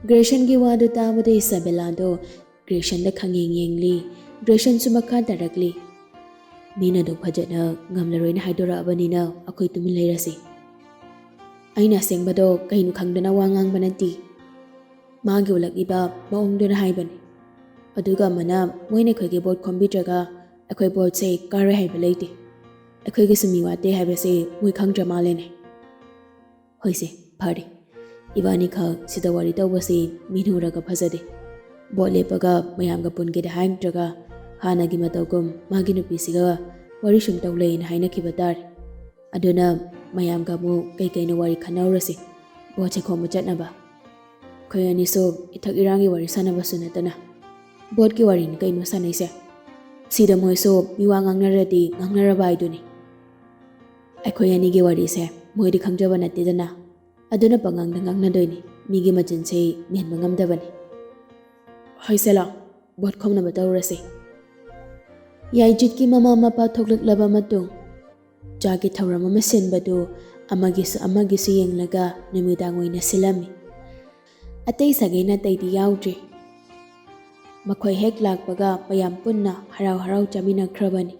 ꯒ꯭ꯔꯦꯁꯟꯒꯤ ꯋꯥꯗꯨ ꯇꯥꯕꯗ ꯏꯁꯥꯕꯦꯂꯥꯗꯣ ꯒ꯭ꯔꯦꯁꯟꯗ ꯈꯪꯌꯦꯡ ꯌꯦꯡꯂꯤ꯫ ꯒ꯭ꯔꯦꯁꯟꯁꯨ ꯃꯈꯥ ꯇꯥꯔꯛꯂꯤ꯫ ꯃꯤꯅ ꯑꯗꯨꯛ ꯐꯖꯅ ꯉꯝꯂꯔꯣꯏꯅ ꯍꯥꯏꯗꯣꯔꯛꯑꯕꯅꯤꯅ ꯑꯩꯈꯣꯏ ꯇꯨꯃꯤꯟ ꯂꯩꯔꯁꯤ꯫ ꯑꯩꯅ ꯑꯁꯦꯡꯕꯗꯣ ꯀꯩꯅꯣ ꯈꯪꯗꯅ ꯋꯥ ꯉꯥꯡꯕ ꯅꯠꯇꯦ꯫ ꯃꯥꯒꯤ ꯎꯠꯂꯛꯂꯤꯕ ꯃꯑꯣꯡꯗꯨꯅ ꯍꯥꯏꯕꯅꯤ꯫ ꯑꯗꯨꯒ ꯑꯃꯅ ꯃꯣꯏꯅ ꯑꯩꯈꯣꯏꯒꯤ ꯚꯣꯠ ꯈꯣꯝꯕꯤꯗ꯭ꯔꯒ ꯑꯩꯈꯣꯏ ꯚꯣꯠꯁꯦ ꯀꯥꯔꯣꯏ ꯍꯥꯏꯕ ꯂꯩꯇꯦ꯫ ꯑꯩꯈꯣꯏꯒꯤꯁꯨ ꯃꯤ ꯋꯥꯠꯇꯦ ꯍꯥꯏꯕꯁꯦ ꯃꯣꯏ ꯈꯪꯗ꯭ꯔ ꯃꯥꯜꯂꯦꯅꯦ꯫ ꯍꯣꯏꯁꯦ, ꯐꯔꯦ꯫ ꯏꯕꯥꯅꯤꯈꯛ ꯁꯤꯗ ꯋꯥꯔꯤ ꯇꯧꯕꯁꯤ ꯃꯤꯅ ꯎꯔꯒ ꯐꯖꯗꯦ꯫ ꯚꯣꯠ ꯂꯦꯞꯄꯒ ꯃꯌꯥꯝꯒ ꯄꯨꯟꯒꯦꯗꯤ ꯍꯥꯏ ꯅꯠꯇ꯭ꯔꯒ ꯍꯥꯟꯅꯒꯤ ꯃꯇꯧꯒꯨꯝ ꯃꯥꯒꯤ ꯅꯨꯄꯤꯁꯤꯒ ꯋꯥꯔꯤ ꯁꯨꯝ ꯇꯧ ꯂꯩꯌꯦꯅ ꯍꯥꯏꯅꯈꯤꯕ ꯇꯥꯔꯦ꯫ ꯑꯗꯨꯅ ꯃꯌꯥꯝꯒ ꯑꯃꯨꯛ ꯀꯩꯀꯩꯅꯣ ꯋꯥꯔꯤ ꯈꯟꯅꯍꯧꯔꯁꯤ, ꯚꯣꯠꯁꯦ ꯈꯣꯝꯕ ꯆꯠꯅꯕ꯫ ꯑꯩꯈꯣꯏ ꯑꯅꯤꯁꯨ ꯏꯊꯛ ꯏꯔꯥꯡꯒꯤ ꯋꯥꯔꯤ ꯁꯥꯟꯅꯕꯁꯨ ꯅꯠꯇꯅ ꯚꯣꯠꯀꯤ ꯋꯥꯔꯤꯅꯤ ꯀꯩꯅꯣ ꯁꯥꯟꯅꯩꯁꯦ꯫ ꯁꯤꯗ ꯃꯣꯏꯁꯨ ꯃꯤꯋꯥ ꯉꯥꯡꯅꯔꯗꯤ ꯉꯥꯡꯅꯔꯕ ꯍꯥꯏꯗꯨꯅꯤ꯫ ꯑꯩꯈꯣꯏ ꯑꯅꯤꯒꯤ ꯋꯥꯔꯤꯁꯦ ꯃꯣꯏꯗꯤ ꯈꯪꯖꯕ ꯅꯠꯇꯦꯗꯅ꯫ ꯑꯗꯨꯅ ꯄꯉꯥꯡꯗ ꯉꯥꯡꯅꯗꯣꯏꯅꯤ꯫ ꯃꯤꯒꯤ ꯃꯆꯤꯟꯁꯦ ꯃꯦꯟꯕ ꯉꯝꯗꯕꯅꯤ꯫ ꯍꯣꯏꯁꯦ ꯂꯥꯎ, ꯚꯣꯠ ꯈꯣꯝꯅꯕ ꯇꯧꯔꯁꯤ꯫ ꯌꯥꯏꯖꯤꯠꯀꯤ ꯃꯃꯥ ꯃꯄꯥ ꯊꯣꯛꯂꯛꯂꯕ ꯃꯇꯨꯡ ꯆꯥꯒꯤ ꯊꯧꯔꯝ ꯑꯃ ꯁꯤꯟꯕꯗꯨ ꯑꯃꯒꯤꯁꯨ ꯑꯃꯒꯤꯁꯨ ꯌꯦꯡꯂꯒ ꯅꯨꯃꯤꯗꯥꯡ ꯑꯣꯏꯅ ꯁꯤꯜꯂꯝꯃꯤ꯫ ꯑꯇꯩ ꯁꯥꯒꯩ ꯅꯥꯇꯩꯗꯤ ꯌꯥꯎꯗ꯭ꯔꯤ꯫ ꯃꯈꯣꯏ ꯍꯦꯛ ꯂꯥꯛꯄꯒ ꯃꯌꯥꯝ ꯄꯨꯟꯅ ꯍꯔꯥꯎ ꯍꯔꯥꯎ ꯆꯥꯃꯤꯟꯅꯈ꯭ꯔꯕꯅꯤ꯫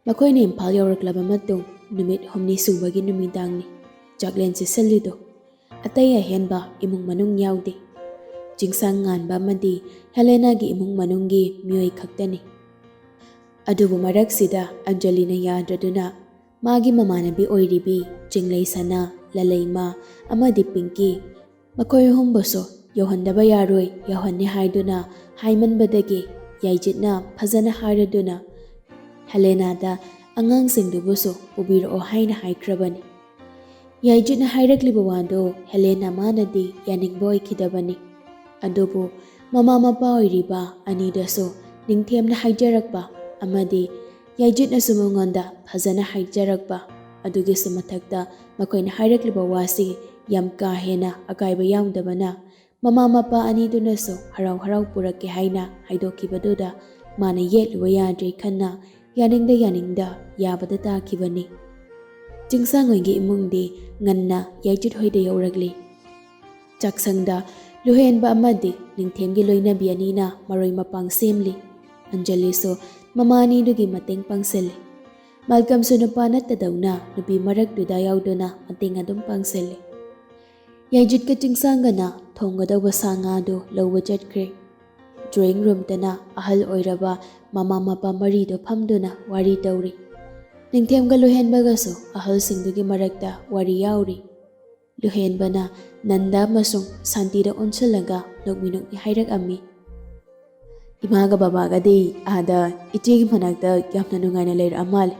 ꯃꯈꯣꯏꯅ ꯏꯝꯐꯥꯜ ꯌꯧꯔꯛꯂꯕ ꯃꯇꯨꯡ ꯅꯨꯃꯤꯠ ꯍꯨꯝꯅꯤ ꯁꯨꯕꯒꯤ ꯅꯨꯃꯤꯗꯥꯡꯅꯤ ꯆꯥꯛꯂꯦꯟ ꯆꯦꯁꯤꯜꯂꯤꯗꯨ꯫ ꯑꯇꯩ ꯑꯍꯦꯟꯕ ꯏꯃꯨꯡ ꯃꯅꯨꯡ ꯌꯥꯎꯗꯦ꯫ ꯆꯤꯡꯁꯥꯡ ꯉꯥꯟꯕ ꯑꯃꯗꯤ ꯍꯦꯂꯦꯅꯥꯒꯤ ꯏꯃꯨꯡ ꯃꯅꯨꯡꯒꯤ ꯃꯤꯑꯣꯏ ꯈꯛꯇꯅꯤ꯫ ꯑꯗꯨꯕꯨ ꯃꯔꯛꯁꯤꯗ ꯑꯟꯖꯂꯤꯅ ꯌꯥꯗ꯭ꯔꯗꯨꯅ ꯃꯥꯒꯤ ꯃꯃꯥꯟꯅꯕꯤ ꯑꯣꯏꯔꯤꯕꯤ ꯆꯤꯡꯂꯩ ꯁꯅꯥ, ꯂꯂꯩꯃ ꯑꯃꯗꯤ ꯄꯤꯡꯀꯤ, ꯃꯈꯣꯏ ꯑꯍꯨꯝꯕꯨꯁꯨ ꯌꯧꯍꯟꯗꯕ ꯌꯥꯔꯣꯏ, ꯌꯧꯍꯟꯅꯤ ꯍꯥꯏꯗꯨꯅ ꯍꯥꯏꯃꯟꯕꯗꯒꯤ ꯌꯥꯏꯖꯤꯠꯅ ꯐꯖꯅ ꯍꯥꯏꯔꯗꯨꯅ ꯍꯦꯂꯦꯅꯥꯗ ꯑꯉꯥꯡꯁꯤꯡꯗꯨꯕꯨꯁꯨ ꯄꯨꯕꯤꯔꯛꯑꯣ ꯍꯥꯏꯅ ꯍꯥꯏꯈ꯭ꯔꯕꯅꯤ꯫ ꯌꯥꯏꯖꯤꯠꯅ ꯍꯥꯏꯔꯛꯂꯤꯕ ꯋꯥꯗꯨ ꯍꯦꯂꯦꯅꯥ ꯃꯥꯅꯗꯤ ꯌꯥꯅꯤꯡꯕ ꯑꯣꯏꯈꯤꯗꯕꯅꯤ꯫ ꯑꯗꯨꯕꯨ ꯃꯃꯥ ꯃꯄꯥ ꯑꯣꯏꯔꯤꯕ ꯑꯅꯤꯗꯁꯨ ꯅꯤꯡꯊꯦꯝꯅ ꯍꯥꯏꯖꯔꯛꯄ ꯑꯃꯗꯤ ꯌꯥꯏꯖꯤꯠꯅꯁꯨ ꯃꯉꯣꯟꯗ ꯐꯖꯅ ꯍꯥꯏꯖꯔꯛꯄ ꯑꯗꯨꯒꯤꯁꯨ ꯃꯊꯛꯇ ꯃꯈꯣꯏꯅ ꯍꯥꯏꯔꯛꯂꯤꯕ ꯋꯥꯁꯤ ꯌꯥꯝ ꯀꯥ ꯍꯦꯟꯅ ꯑꯀꯥꯏꯕ ꯌꯥꯎꯗꯕꯅ ꯃꯃꯥ ꯃꯄꯥ ꯑꯅꯤꯗꯨꯅꯁꯨ ꯍꯔꯥꯎ ꯍꯔꯥꯎ ꯄꯨꯔꯛꯀꯦ ꯍꯥꯏꯅ ꯍꯥꯏꯗꯣꯛꯈꯤꯕꯗꯨꯗ ꯃꯥꯅ ꯌꯦꯠꯂꯨꯕ ꯌꯥꯗ꯭ꯔꯦ ꯈꯟꯅ ꯌꯥꯅꯤꯡꯗ ꯌꯥꯅꯤꯡꯗ ꯌꯥꯕꯗ ꯇꯥꯈꯤꯕꯅꯤ꯫ ꯆꯤꯡꯁꯥꯡꯍꯣꯏꯒꯤ ꯏꯃꯨꯡꯗꯤ ꯉꯟꯅ ꯌꯥꯏꯖꯤꯠ ꯍꯣꯏꯗ ꯌꯧꯔꯛꯂꯤ꯫ ꯆꯥꯛꯁꯪꯗ ꯂꯨꯍꯦꯟꯕ ꯑꯃꯗꯤ ꯅꯤꯡꯊꯦꯝꯒꯤ ꯂꯣꯏꯅꯕꯤ ꯑꯅꯤꯅ ꯃꯔꯣꯏ ꯃꯄꯥꯡ ꯁꯦꯝꯂꯤ꯫ ꯑꯟꯖꯂꯤꯁꯨ ꯃꯃꯥ ꯑꯅꯤꯗꯨꯒꯤ ꯃꯇꯦꯡ ꯄꯥꯡꯁꯤꯜꯂꯤ꯫ ꯃꯥꯜꯀꯝꯁꯨ ꯅꯨꯄꯥ ꯅꯠꯇꯗꯧꯅ ꯅꯨꯄꯤ ꯃꯔꯛꯇꯨꯗ ꯌꯥꯎꯗꯨꯅ ꯃꯇꯦꯡ ꯑꯗꯨꯝ ꯄꯥꯡꯁꯤꯜꯂꯤ꯫ ꯌꯥꯏꯖꯤꯠꯀ ꯆꯤꯡꯁꯥꯡꯒꯅ ꯊꯣꯡꯒꯗꯧꯕ ꯁꯥ ꯉꯥꯗꯨ ꯂꯧꯕ ꯆꯠꯈ꯭ꯔꯦ꯫ ꯗ꯭ꯔꯣꯌꯤꯡ ꯔꯨꯝꯗꯅ ꯑꯍꯜ ꯑꯣꯏꯔꯕ ꯃꯃꯥ ꯃꯄꯥ ꯃꯔꯤꯗꯨ ꯐꯝꯗꯨꯅ ꯋꯥꯔꯤ ꯇꯧꯔꯤ꯫ ꯅꯤꯡꯊꯦꯝꯒ ꯂꯨꯍꯦꯟꯕꯒꯁꯨ ꯑꯍꯜꯁꯤꯡꯗꯨꯒꯤ ꯃꯔꯛꯇ ꯋꯥꯔꯤ ꯌꯥꯎꯔꯤ꯫ ꯂꯨꯍꯦꯟꯕꯅ ꯅꯟꯗ ꯑꯃꯁꯨꯡ ꯁꯥꯟꯇꯤꯗ ꯑꯣꯟꯁꯤꯜꯂꯒ ꯅꯣꯛꯃꯤ ꯅꯣꯛꯃꯤ ꯍꯥꯏꯔꯛꯑꯝꯃꯤ꯫ "ꯏꯃꯥꯒ ꯕꯕꯥꯒꯗꯤ ꯑꯥꯗ ꯏꯆꯦꯒꯤ ꯃꯅꯥꯛꯇ ꯌꯥꯝꯅ ꯅꯨꯡꯉꯥꯏꯅ ꯂꯩꯔꯛꯑ ꯃꯥꯜꯂꯦ꯫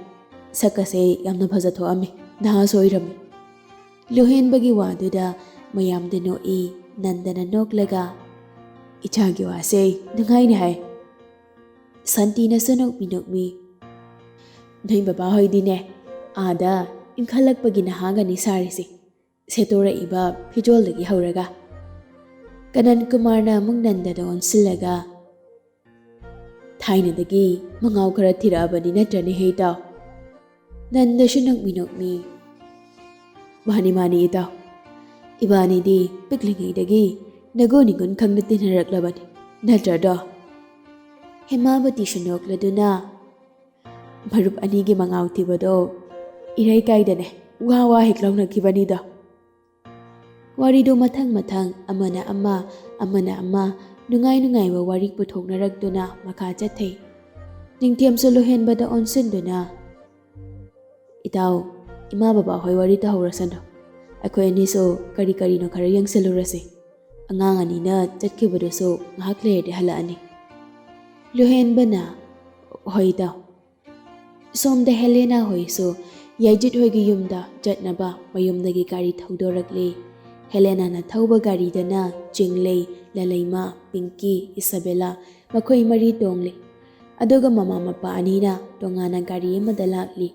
ꯁꯛꯀꯁꯦ ꯌꯥꯝꯅ ꯐꯖꯊꯣꯛꯑꯝꯃꯤ, ꯅꯍꯥꯁꯨ ꯑꯣꯏꯔꯝꯃꯤ꯫" ꯂꯨꯍꯦꯟꯕꯒꯤ ꯋꯥꯗꯨꯗ ꯃꯌꯥꯝꯗ ꯅꯣꯛꯏ꯫ ꯅꯟꯗꯅ ꯅꯣꯛꯂꯒ, "ꯏꯆꯥꯒꯤ ꯋꯥꯁꯦ ꯅꯨꯡꯉꯥꯏꯅꯤ ꯍꯥꯏ꯫" ꯁꯥꯟꯇꯤꯅꯁꯨ ꯅꯣꯛꯃꯤ ꯅꯣꯛꯃꯤ, "ꯅꯣꯏ ꯕꯕꯥ ꯍꯣꯏꯗꯤꯅꯦ ꯑꯥꯗ ꯏꯟꯈꯠꯂꯛꯄꯒꯤ ꯅꯍꯥꯒꯅꯤ ꯁꯥꯔꯤꯁꯦ, ꯁꯦꯠꯇꯣꯔꯛꯏꯕ ꯐꯤꯖꯣꯜꯗꯒꯤ ꯍꯧꯔꯒ꯫" ꯀꯅꯟ ꯀꯨꯃꯥꯔꯅ ꯑꯃꯨꯛ ꯅꯟꯗꯗ ꯑꯣꯟꯁꯤꯜꯂꯒ, "ꯊꯥꯏꯅꯗꯒꯤ ꯃꯉꯥꯎ ꯈꯔ ꯊꯤꯔꯛꯑꯕꯅꯤ ꯅꯠꯇ꯭ꯔꯅꯦ ꯍꯦ ꯏꯇꯥꯎ?" ꯅꯟꯗꯁꯨ ꯅꯣꯛꯃꯤ ꯅꯣꯛꯃꯤ, "ꯃꯥꯅꯤ ꯃꯥꯅꯤ ꯏꯇꯥꯎ, ꯏꯕꯥꯅꯤꯗꯤ ꯄꯤꯛꯂꯤꯉꯩꯗꯒꯤ ꯅꯒꯨꯟ ꯏꯒꯨꯟ ꯈꯪꯅ ꯇꯤꯟꯅꯔꯛꯂꯕꯅꯤ ꯅꯠꯇ꯭ꯔꯗꯣ?" ꯍꯦꯃꯥꯕꯇꯤꯁꯨ ꯅꯣꯛꯂꯗꯨꯅ, "ꯃꯔꯨꯞ ꯑꯅꯤꯒꯤ ꯃꯉꯥꯎ ꯊꯤꯕꯗꯣ ꯏꯔꯩ ꯀꯥꯏꯗꯅꯦ ꯋꯥ ꯋꯥ ꯍꯦꯛ ꯂꯥꯎꯅꯈꯤꯕꯅꯤꯗꯣ꯫" ꯋꯥꯔꯤꯗꯨ ꯃꯊꯪ ꯃꯊꯪ ꯑꯃꯅ ꯑꯃ, ꯑꯃꯅ ꯑꯃ ꯅꯨꯡꯉꯥꯏ ꯅꯨꯡꯉꯥꯏꯕ ꯋꯥꯔꯤ ꯄꯨꯊꯣꯛꯅꯔꯛꯇꯨꯅ ꯃꯈꯥ ꯆꯠꯊꯩ꯫ ꯅꯤꯡꯊꯦꯝꯁꯨ ꯂꯨꯍꯦꯟꯕꯗ ꯑꯣꯟꯁꯤꯟꯗꯨꯅ, "ꯏꯇꯥꯎ, ꯏꯃꯥ ꯕꯕꯥ ꯍꯣꯏ ꯋꯥꯔꯤ ꯇꯧꯍꯧꯔꯁꯅꯨ꯫ ꯑꯩꯈꯣꯏ ꯑꯅꯤꯁꯨ ꯀꯔꯤ ꯀꯔꯤꯅꯣ ꯈꯔ ꯌꯦꯡꯁꯤꯜꯂꯨꯔꯁꯤ꯫ ꯑꯉꯥꯡ ꯑꯅꯤꯅ ꯆꯠꯈꯤꯕꯗꯨꯁꯨ ꯉꯥꯏꯍꯥꯛ ꯂꯩꯔꯗꯤ ꯍꯜꯂꯛꯑꯅꯤ꯫" ꯂꯨꯍꯦꯟꯕꯅ, "ꯍꯣꯏ ꯏꯇꯥꯎ꯫" ꯁꯣꯝꯗ ꯍꯦꯂꯦꯅꯥ ꯍꯣꯏꯁꯨ ꯌꯥꯏꯖꯤꯠ ꯍꯣꯏꯒꯤ ꯌꯨꯝꯗ ꯆꯠꯅꯕ ꯃꯌꯨꯝꯗꯒꯤ ꯒꯥꯔꯤ ꯊꯧꯗꯣꯔꯛꯂꯤ꯫ ꯍꯦꯂꯦꯅꯥꯅ ꯊꯧꯕ ꯒꯥꯔꯤꯗꯅ ꯆꯤꯡꯂꯩ, ꯂꯂꯩꯃ, ꯄꯤꯡꯀꯤ, ꯏꯁꯥꯕꯦꯂꯥ ꯃꯈꯣꯏ ꯃꯔꯤ ꯇꯣꯡꯂꯤ꯫ ꯑꯗꯨꯒ ꯃꯃꯥ ꯃꯄꯥ ꯑꯅꯤꯅ ꯇꯣꯉꯥꯟꯅ ꯒꯥꯔꯤ ꯑꯃꯗ ꯂꯥꯛꯂꯤ꯫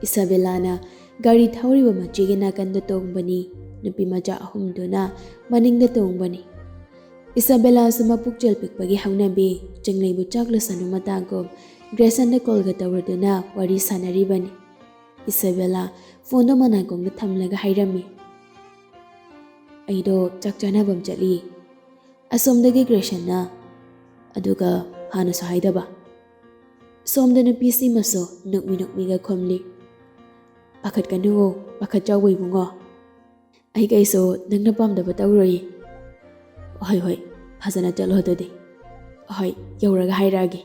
ꯏꯁꯥꯕꯦꯂꯥꯅ ꯒꯥꯔꯤ ꯊꯧꯔꯤꯕ ꯃꯆꯦꯒꯤ ꯅꯥꯀꯟꯗ ꯇꯣꯡꯕꯅꯤ꯫ ꯅꯨꯄꯤ ꯃꯆꯥ ꯑꯍꯨꯝꯗꯨꯅ ꯃꯅꯤꯡꯗ ꯇꯣꯡꯕꯅꯤ꯫ ꯏꯁꯥꯕꯦꯂꯥꯁꯨ ꯃꯄꯨꯛꯆꯦꯜ ꯄꯤꯛꯄꯒꯤ ꯍꯧꯅꯕꯤ, ꯆꯤꯡꯂꯩꯕꯨ ꯆꯥꯛꯂꯁꯅꯨ ꯃꯇꯥꯒꯨꯝ ꯒ꯭ꯔꯦꯁꯟꯗ ꯀꯣꯜꯒ ꯇꯧꯔꯗꯨꯅ ꯋꯥꯔꯤ ꯁꯥꯟꯅꯔꯤꯕꯅꯤ꯫ ꯏꯁꯥꯕꯦꯂꯥ ꯐꯣꯟꯗꯣ ꯃꯅꯥꯀꯣꯡꯗ ꯊꯝꯂꯒ ꯍꯥꯏꯔꯝꯃꯤ, "ꯑꯩꯗꯣ ꯆꯥꯛ ꯆꯥꯅꯕ ꯑꯃ ꯆꯠꯂꯤ꯫" ꯑꯁꯣꯝꯗꯒꯤ ꯒ꯭ꯔꯦꯁꯟꯅ, "ꯑꯗꯨꯒ ꯍꯥꯟꯅꯁꯨ ꯍꯥꯏꯗꯕ?" ꯁꯣꯝꯗ ꯅꯨꯄꯤꯁꯤꯃꯁꯨ ꯅꯣꯛꯃꯤ ꯅꯣꯛꯃꯤꯒ ꯈꯨꯝꯂꯤ, "ꯄꯥꯈꯠꯀꯅꯨꯋꯣ, ꯄꯥꯈꯠꯆꯥꯎꯕ ꯏꯕꯨꯡꯉꯣ꯫ ꯑꯩ ꯀꯩꯁꯨ ꯅꯪꯅ ꯄꯥꯝꯗꯕ ꯇꯧꯔꯣꯏꯌꯦ꯫ ꯍꯣꯏ, ꯍꯣꯏ, ꯐꯖꯅ ꯆꯠꯂꯣ ꯑꯗꯨꯗꯤ꯫ ꯍꯣꯏ, ꯌꯧꯔꯒ ꯍꯥꯏꯔꯛꯑꯒꯦ꯫"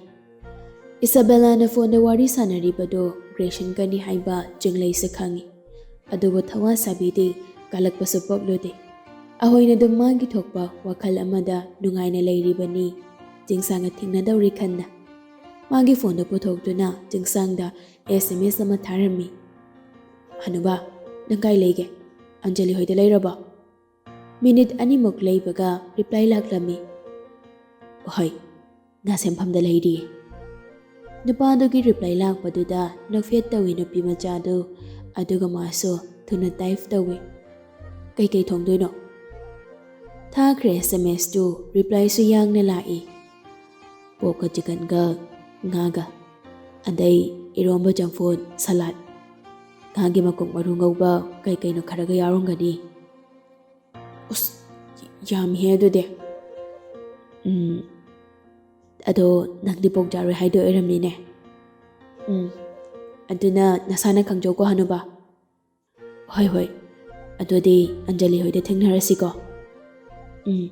ꯏꯁꯥꯕꯦꯂꯥꯅ ꯐꯣꯟꯗ ꯋꯥꯔꯤ ꯁꯥꯟꯅꯔꯤꯕꯗꯨ ꯒ꯭ꯔꯦꯁꯟꯒꯅꯤ ꯍꯥꯏꯕ ꯆꯤꯡꯂꯩꯁꯨ ꯈꯪꯏ꯫ ꯑꯗꯨꯕꯨ ꯊꯋꯥ ꯁꯥꯕꯤꯗꯦ, ꯀꯜꯂꯛꯄꯁꯨ ꯄꯣꯛꯂꯨꯗꯦ꯫ ꯑꯍꯣꯏꯅ ꯑꯗꯨꯝ ꯃꯥꯒꯤ ꯊꯣꯛꯄ ꯋꯥꯈꯜ ꯑꯃꯗ ꯅꯨꯡꯉꯥꯏꯅ ꯂꯩꯔꯤꯕꯅꯤ꯫ ꯆꯤꯡꯁꯥꯡꯒ ꯊꯦꯡꯅꯗꯧꯔꯤ ꯈꯟꯅ꯫ ꯃꯥꯒꯤ ꯐꯣꯟꯗꯨ ꯄꯨꯊꯣꯛꯇꯨꯅ ꯆꯤꯡꯁꯥꯡꯗ ꯑꯦꯁ ꯑꯦꯝ ꯑꯦꯁ ꯑꯃ ꯊꯥꯔꯝꯃꯤ꯫ "ꯍꯅꯨꯕ, ꯅꯪ ꯀꯥꯏ ꯂꯩꯒꯦ? ꯑꯟꯖꯂꯤ ꯍꯣꯏꯗ ꯂꯩꯔꯕꯣ?" ꯃꯤꯅꯤꯠ ꯑꯅꯤꯃꯨꯛ ꯂꯩꯕꯒ ꯔꯤꯄ꯭ꯂꯥꯏ ꯂꯥꯛꯂꯝꯃꯤ꯫ "ꯍꯣꯏ, ꯅꯥꯁꯦꯝꯐꯝꯗ ꯂꯩꯔꯤ꯫" ꯅꯨꯄꯥꯗꯨꯒꯤ ꯔꯤꯄ꯭ꯂꯥꯏ ꯂꯥꯛꯄꯗꯨꯗ ꯅꯣꯛꯐꯦꯠ ꯇꯧꯏ ꯅꯨꯄꯤ ꯃꯆꯥꯗꯨ, ꯑꯗꯨꯒ ꯃꯥꯁꯨ ꯊꯨꯅ ꯇꯥꯏꯞ ꯇꯧꯏ꯫ "ꯀꯩꯀꯩ ꯊꯣꯡꯗꯣꯏꯅꯣ?" ꯊꯥꯈ꯭ꯔꯦ ꯑꯦꯁ ꯑꯦꯝ ꯑꯦꯁꯇꯨ, ꯔꯤꯄ꯭ꯂꯥꯏꯁꯨ ꯌꯥꯡꯅ ꯂꯥꯛꯏ꯫ "ꯄꯣꯛꯀ ꯆꯤꯀꯟꯒ ꯉꯥꯒ, ꯑꯗꯩ ꯏꯔꯣꯝꯕ, ꯆꯝꯐꯨꯠ, ꯁꯂꯥꯗ, ꯉꯥꯒꯤ ꯃꯀꯨꯞ ꯃꯔꯨ ꯉꯧꯕ, ꯀꯩ ꯀꯩꯅꯣ ꯈꯔꯒ ꯌꯥꯎꯔꯝꯒꯅꯤ꯫" "ꯎꯁ, ꯌꯥꯝꯃꯤꯍꯦ ꯑꯗꯨꯗꯤ꯫" "ꯎꯝ, ꯑꯗꯣ ꯅꯪꯗꯤ ꯄꯣꯛ ꯆꯥꯔꯣꯏ ꯍꯥꯏꯗꯣ ꯑꯣꯏꯔꯝꯅꯤꯅꯦ꯫" "ꯎꯝ, ꯑꯗꯨꯅ ꯅꯁꯥꯅ ꯈꯪꯖꯧꯀꯣ ꯍꯅꯨꯕ꯫" "ꯍꯣꯏ, ꯍꯣꯏ, "ꯑꯗꯨꯗꯤ ꯑꯟꯖꯂꯤ ꯍꯣꯏꯗ ꯊꯦꯡꯅꯔꯁꯤꯀꯣ?" "ꯎꯝ꯫"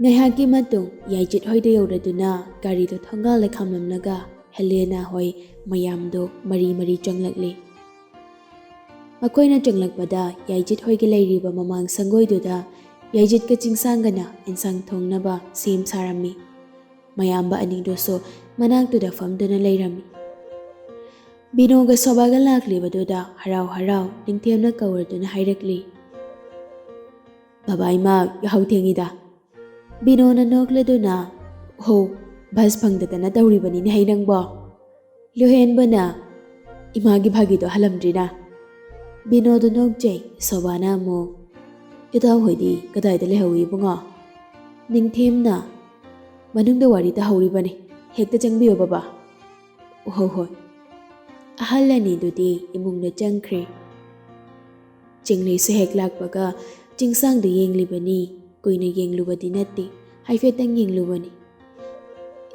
ꯉꯥꯏꯍꯥꯛꯀꯤ ꯃꯇꯨꯡ ꯌꯥꯏꯖꯤꯠ ꯍꯣꯏꯗ ꯌꯧꯔꯗꯨꯅ ꯒꯥꯔꯤꯗꯨ ꯊꯣꯡꯒꯥꯜꯗ ꯈꯥꯝꯂꯝꯂꯒ ꯍꯦꯂꯦꯅꯥ ꯍꯣꯏ ꯃꯌꯥꯝꯗꯨ ꯃꯔꯤ ꯃꯔꯤ ꯆꯪꯂꯛꯂꯤ꯫ ꯃꯈꯣꯏꯅ ꯆꯪꯂꯛꯄꯗ ꯌꯥꯏꯖꯤꯠ ꯍꯣꯏꯒꯤ ꯂꯩꯔꯤꯕ ꯃꯃꯥꯡ ꯁꯪꯒꯣꯏꯗꯨꯗ ꯌꯥꯏꯖꯤꯠꯀ ꯆꯤꯡꯁꯥꯡꯒꯅ ꯏꯟꯁꯥꯡ ꯊꯣꯡꯅꯕ ꯁꯦꯝ ꯁꯥꯔꯝꯃꯤ꯫ ꯃꯌꯥꯝꯕ ꯑꯅꯤꯗꯨꯁꯨ ꯃꯅꯥꯛꯇꯨꯗ ꯐꯝꯗꯨꯅ ꯂꯩꯔꯝꯃꯤ꯫ ꯕꯤꯅꯣꯒ ꯁꯣꯕꯥꯒ ꯂꯥꯛꯂꯤꯕꯗꯨꯗ ꯍꯔꯥꯎ ꯍꯔꯥꯎ ꯅꯤꯡꯊꯦꯝꯅ ꯀꯧꯔꯗꯨꯅ ꯍꯥꯏꯔꯛꯂꯤ, "ꯕꯕꯥ, ꯏꯃꯥ ꯌꯥꯍꯧ ꯊꯦꯡꯉꯤꯗ꯫" ꯕꯤꯅꯣꯅ ꯅꯣꯛꯂꯗꯨꯅ, "ꯍꯣ, ꯕꯁ ꯐꯪꯗꯗꯅ ꯇꯧꯔꯤꯕꯅꯤꯅꯦ ꯍꯩ ꯅꯪꯕꯣ꯫ ꯂꯨꯍꯦꯟꯕꯅ ꯏꯃꯥꯒꯤ ꯐꯥꯒꯤꯗꯣ ꯍꯜꯂꯝꯗ꯭ꯔꯤꯅ꯫" ꯕꯤꯅꯣꯗ ꯅꯣꯛꯆꯩ꯫ ꯁꯣꯕꯥꯅ ꯑꯃꯨꯛ, "ꯏꯇꯥꯎ ꯍꯣꯏꯗꯤ ꯀꯗꯥꯏꯗ ꯂꯩꯍꯧꯏ ꯏꯕꯨꯡꯉꯣ?" ꯅꯤꯡꯊꯦꯝꯅ, "ꯃꯅꯨꯡꯗ ꯋꯥꯔꯤ ꯇꯥꯍꯧꯔꯤꯕꯅꯤ, ꯍꯦꯛꯇ ꯆꯪꯕꯤꯌꯨ ꯕꯕꯥ꯫" "ꯍꯣ ꯍꯣꯏ꯫" ꯑꯍꯜ ꯑꯅꯤꯗꯨꯗꯤ ꯏꯃꯨꯡꯗ ꯆꯪꯈ꯭ꯔꯦ꯫ ꯆꯤꯡꯂꯩꯁꯨ ꯍꯦꯛ ꯂꯥꯛꯄꯒ ꯆꯤꯡꯁꯥꯡꯗ ꯌꯦꯡꯂꯤꯕꯅꯤ꯫ ꯀꯨꯏꯅ ꯌꯦꯡꯂꯨꯕꯗꯤ ꯅꯠꯇꯦ, ꯍꯥꯏꯐꯦꯠꯇꯪ ꯌꯦꯡꯂꯨꯕꯅꯤ꯫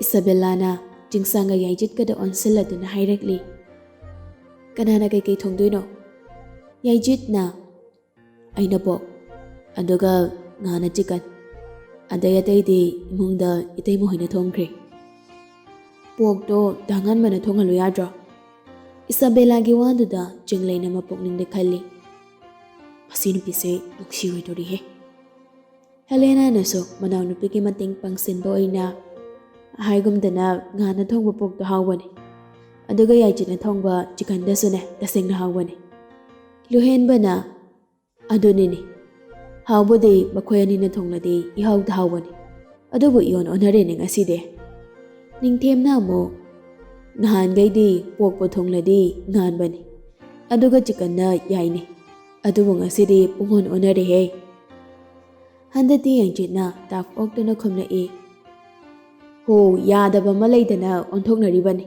ꯏꯁꯥꯕꯦꯂꯥꯅ ꯆꯤꯡꯁꯥꯡꯒ ꯌꯥꯏꯖꯤꯠꯀꯗ ꯑꯣꯟꯁꯤꯜꯂꯗꯨꯅ ꯍꯥꯏꯔꯛꯂꯤ, "ꯀꯅꯥꯅ ꯀꯩꯀꯩ ꯊꯣꯡꯗꯣꯏꯅꯣ?" ꯌꯥꯏꯖꯤꯠꯅ, "ꯑꯩꯅ ꯄꯣꯛ, ꯑꯗꯨꯒ ꯉꯥꯅ ꯆꯤꯀꯟ, ꯑꯗꯩ ꯑꯇꯩꯗꯤ ꯏꯃꯨꯡꯗ ꯏꯇꯩꯃ ꯍꯣꯏꯅ ꯊꯣꯡꯈ꯭ꯔꯦ꯫" "ꯄꯣꯛꯇꯣ ꯗꯥ ꯉꯥꯟꯕꯅ ꯊꯣꯡꯍꯜꯂꯨ ꯌꯥꯗ꯭ꯔꯣ?" ꯏꯁꯥꯕꯦꯂꯥꯒꯤ ꯋꯥꯗꯨꯗ ꯆꯤꯡꯂꯩꯅ ꯃꯄꯨꯛꯅꯤꯡꯗ ꯈꯜꯂꯤ, "ꯃꯁꯤ ꯅꯨꯄꯤꯁꯦ ꯅꯨꯡꯁꯤ ꯑꯣꯏꯗꯣꯔꯤꯍꯦ꯫" ꯍꯦꯂꯦꯅꯥꯅꯁꯨ ꯃꯅꯥꯎꯅꯨꯄꯤꯒꯤ ꯃꯇꯦꯡ ꯄꯥꯡꯁꯤꯟꯕ ꯑꯣꯏꯅ ꯍꯥꯏꯒꯨꯝꯗꯅ, "ꯉꯥꯅ ꯊꯣꯡꯕ ꯄꯣꯛꯇꯣ ꯍꯥꯎꯕꯅꯤ, ꯑꯗꯨꯒ ꯌꯥꯏꯖꯤꯠꯅ ꯊꯣꯡꯕ ꯆꯤꯀꯟꯗꯁꯨꯅꯦ ꯇꯁꯦꯡꯅ ꯍꯥꯎꯕꯅꯤ꯫" ꯂꯨꯍꯦꯟꯕꯅ, "ꯑꯗꯨꯅꯤꯅꯦ, ꯍꯥꯎꯕꯗꯤ ꯃꯈꯣꯏ ꯑꯅꯤꯅ ꯊꯣꯡꯂꯗꯤ ꯏꯍꯥꯎꯗ ꯍꯥꯎꯕꯅꯤ, ꯑꯗꯨꯕꯨ ꯏꯑꯣꯟ ꯑꯣꯟꯅꯔꯦꯅꯦ ꯉꯁꯤꯗꯤ꯫" ꯅꯤꯡꯊꯦꯝꯅ ꯑꯃꯨꯛ, "ꯅꯍꯥꯟꯈꯩꯗꯤ ꯄꯣꯛꯄꯨ ꯊꯣꯡꯂꯗꯤ ꯉꯥꯟꯕꯅꯤ, ꯑꯗꯨꯒ ꯆꯤꯀꯟꯅ ꯌꯥꯏꯅꯤ, ꯑꯗꯨꯕꯨ ꯉꯁꯤꯗꯤ ꯄꯨꯡꯑꯣꯟ ꯑꯣꯟꯅꯔꯦꯍꯦ꯫" ꯍꯟꯗꯛꯇꯤ ꯌꯥꯏꯖꯤꯠꯅ ꯇꯥꯞ ꯑꯣꯛꯇꯨꯅ ꯈꯨꯝꯂꯛꯏ, "ꯍꯣ, ꯌꯥꯗꯕ ꯑꯃ ꯂꯩꯗꯅ ꯑꯣꯟꯊꯣꯛꯅꯔꯤꯕꯅꯤ꯫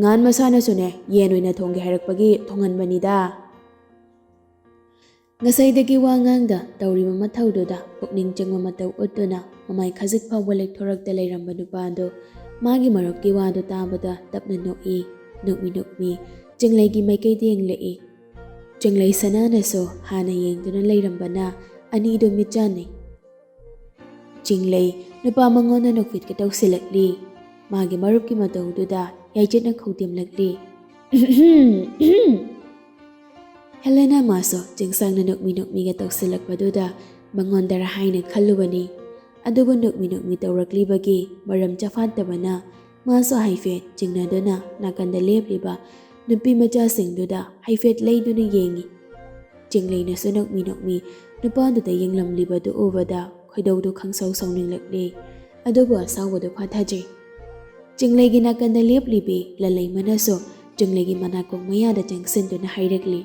ꯉꯥꯟ ꯃꯁꯥꯅꯁꯨꯅꯦ ꯌꯦꯟ ꯑꯣꯏꯅ ꯊꯣꯡꯒꯦ ꯍꯥꯏꯔꯛꯄꯒꯤ ꯊꯣꯡꯍꯟꯕꯅꯤꯗ꯫" ꯉꯁꯥꯏꯗꯒꯤ ꯋꯥ ꯉꯥꯡꯗ ꯇꯧꯔꯤꯕ ꯃꯊꯧꯗꯨꯗ ꯄꯨꯛꯅꯤꯡ ꯆꯪꯕ ꯃꯇꯧ ꯎꯠꯇꯨꯅ ꯃꯃꯥꯏ ꯈꯖꯤꯛ ꯐꯥꯎꯕ ꯂꯦꯛꯊꯣꯔꯛꯇ ꯂꯩꯔꯝꯕ ꯅꯨꯄꯥꯗꯨ ꯃꯥꯒꯤ ꯃꯔꯨꯞꯀꯤ ꯋꯥꯗꯨ ꯇꯥꯕꯗ ꯇꯞꯅ ꯅꯣꯛꯏ꯫ ꯅꯣꯛꯃꯤ ꯅꯣꯛꯃꯤ ꯆꯤꯡꯂꯩꯒꯤ ꯃꯥꯏꯀꯩꯗ ꯌꯦꯡꯂꯛꯏ꯫ ꯆꯤꯡꯂꯩ ꯁꯅꯥꯅꯁꯨ ꯍꯥꯟꯅ ꯌꯦꯡꯗꯨꯅ ꯂꯩꯔꯝꯕꯅ ꯑꯅꯤꯗꯨ ꯃꯤꯠ ꯆꯥꯟꯅꯩ꯫ ꯆꯤꯡꯂꯩ ꯅꯨꯄꯥ ꯃꯉꯣꯟꯗ ꯅꯣꯛꯐꯦꯠꯀ ꯇꯧꯁꯤꯜꯂꯛꯂꯤ꯫ ꯃꯥꯒꯤ ꯃꯔꯨꯞꯀꯤ ꯃꯇꯧꯗꯨꯗ ꯌꯥꯏꯆꯦꯠꯅ ꯈꯧꯇꯦꯝꯂꯛꯂꯤ꯫ ꯍꯦꯂꯦꯅꯥ ꯃꯥꯁꯨ ꯆꯤꯡꯁꯥꯡꯅ ꯅꯣꯛꯃꯤ ꯅꯣꯛꯃꯤꯒ ꯇꯧꯁꯤꯜꯂꯛꯄꯗꯨꯗ ꯃꯉꯣꯟꯗꯔ ꯍꯥꯏꯅ ꯈꯜꯂꯨꯕꯅꯤ꯫ ꯑꯗꯨꯕꯨ ꯅꯣꯛꯃꯤ ꯅꯣꯛꯃꯤ ꯇꯧꯔꯛꯂꯤꯕꯒꯤ ꯃꯔꯝ ꯆꯐꯥꯠꯇꯕꯅ ꯃꯥꯁꯨ ꯍꯥꯏꯐꯦꯠ ꯆꯤꯡꯅꯗꯨꯅ ꯅꯥꯀꯟꯗ ꯂꯦꯞꯂꯤꯕ ꯅꯨꯄꯤ ꯃꯆꯥꯁꯤꯡꯗꯨꯗ ꯍꯥꯏꯐꯦꯠ ꯂꯩꯗꯨꯅ ꯌꯦꯡꯉꯤ꯫ ꯆꯤꯡꯂꯩꯅꯁꯨ ꯅꯣꯛꯃꯤ ꯅꯣꯛꯃꯤ ꯅꯨꯄꯥꯗꯨꯗ ꯌꯦꯡꯂꯝꯂꯤꯕꯗꯨ ꯎꯕꯗ ꯈꯣꯏꯗꯧꯗꯨ ꯈꯪꯁꯥꯎ ꯁꯥꯎꯅꯤꯡꯂꯛꯂꯦ꯫ ꯑꯗꯨꯕꯨ ꯑꯁꯥꯎꯕꯗꯨ ꯐꯥꯊꯖꯩ꯫ ꯆꯤꯡꯂꯩꯒꯤ ꯅꯥꯀꯟꯗ ꯂꯦꯞꯂꯤꯕꯤ ꯂꯜꯂꯩꯃꯅꯁꯨ ꯆꯤꯡꯂꯩꯒꯤ ꯃꯅꯥꯀꯣꯡ ꯃꯌꯥꯗ ꯆꯪꯁꯤꯟꯗꯨꯅ ꯍꯥꯏꯔꯛꯂꯤ,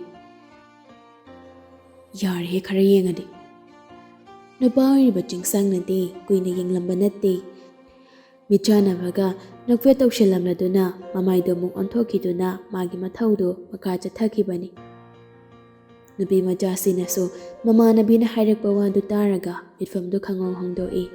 "ꯌꯥꯔꯦꯍꯦ, ꯈꯔ ꯌꯦꯡꯉꯗꯤ꯫" ꯅꯨꯄꯥ ꯑꯣꯏꯔꯤꯕ ꯆꯤꯡꯁꯥꯡꯅꯗꯤ ꯀꯨꯏꯅ ꯌꯦꯡꯂꯝꯕ ꯅꯠꯇꯦ꯫ ꯃꯤꯠꯆꯥꯟꯅꯕꯒ ꯅꯣꯛꯐꯦꯠ ꯇꯧꯁꯤꯜꯂꯝꯂꯗꯨꯅ ꯃꯃꯥꯏꯗꯨ ꯑꯃꯨꯛ ꯑꯣꯟꯊꯣꯛꯈꯤꯗꯨꯅ ꯃꯥꯒꯤ ꯃꯊꯧꯗꯨ ꯃꯈꯥ ꯆꯠꯊꯈꯤꯕꯅꯤ꯫ ꯅꯨꯄꯤ ꯃꯆꯥꯁꯤꯅꯁꯨ ꯃꯃꯥꯟꯅꯕꯤꯅ ꯍꯥꯏꯔꯛꯄ ꯋꯥꯗꯨ ꯇꯥꯔꯒ ꯃꯤꯠꯐꯝꯗꯨ ꯈꯪꯍꯣꯡ ꯍꯣꯡꯗꯣꯛꯏ꯫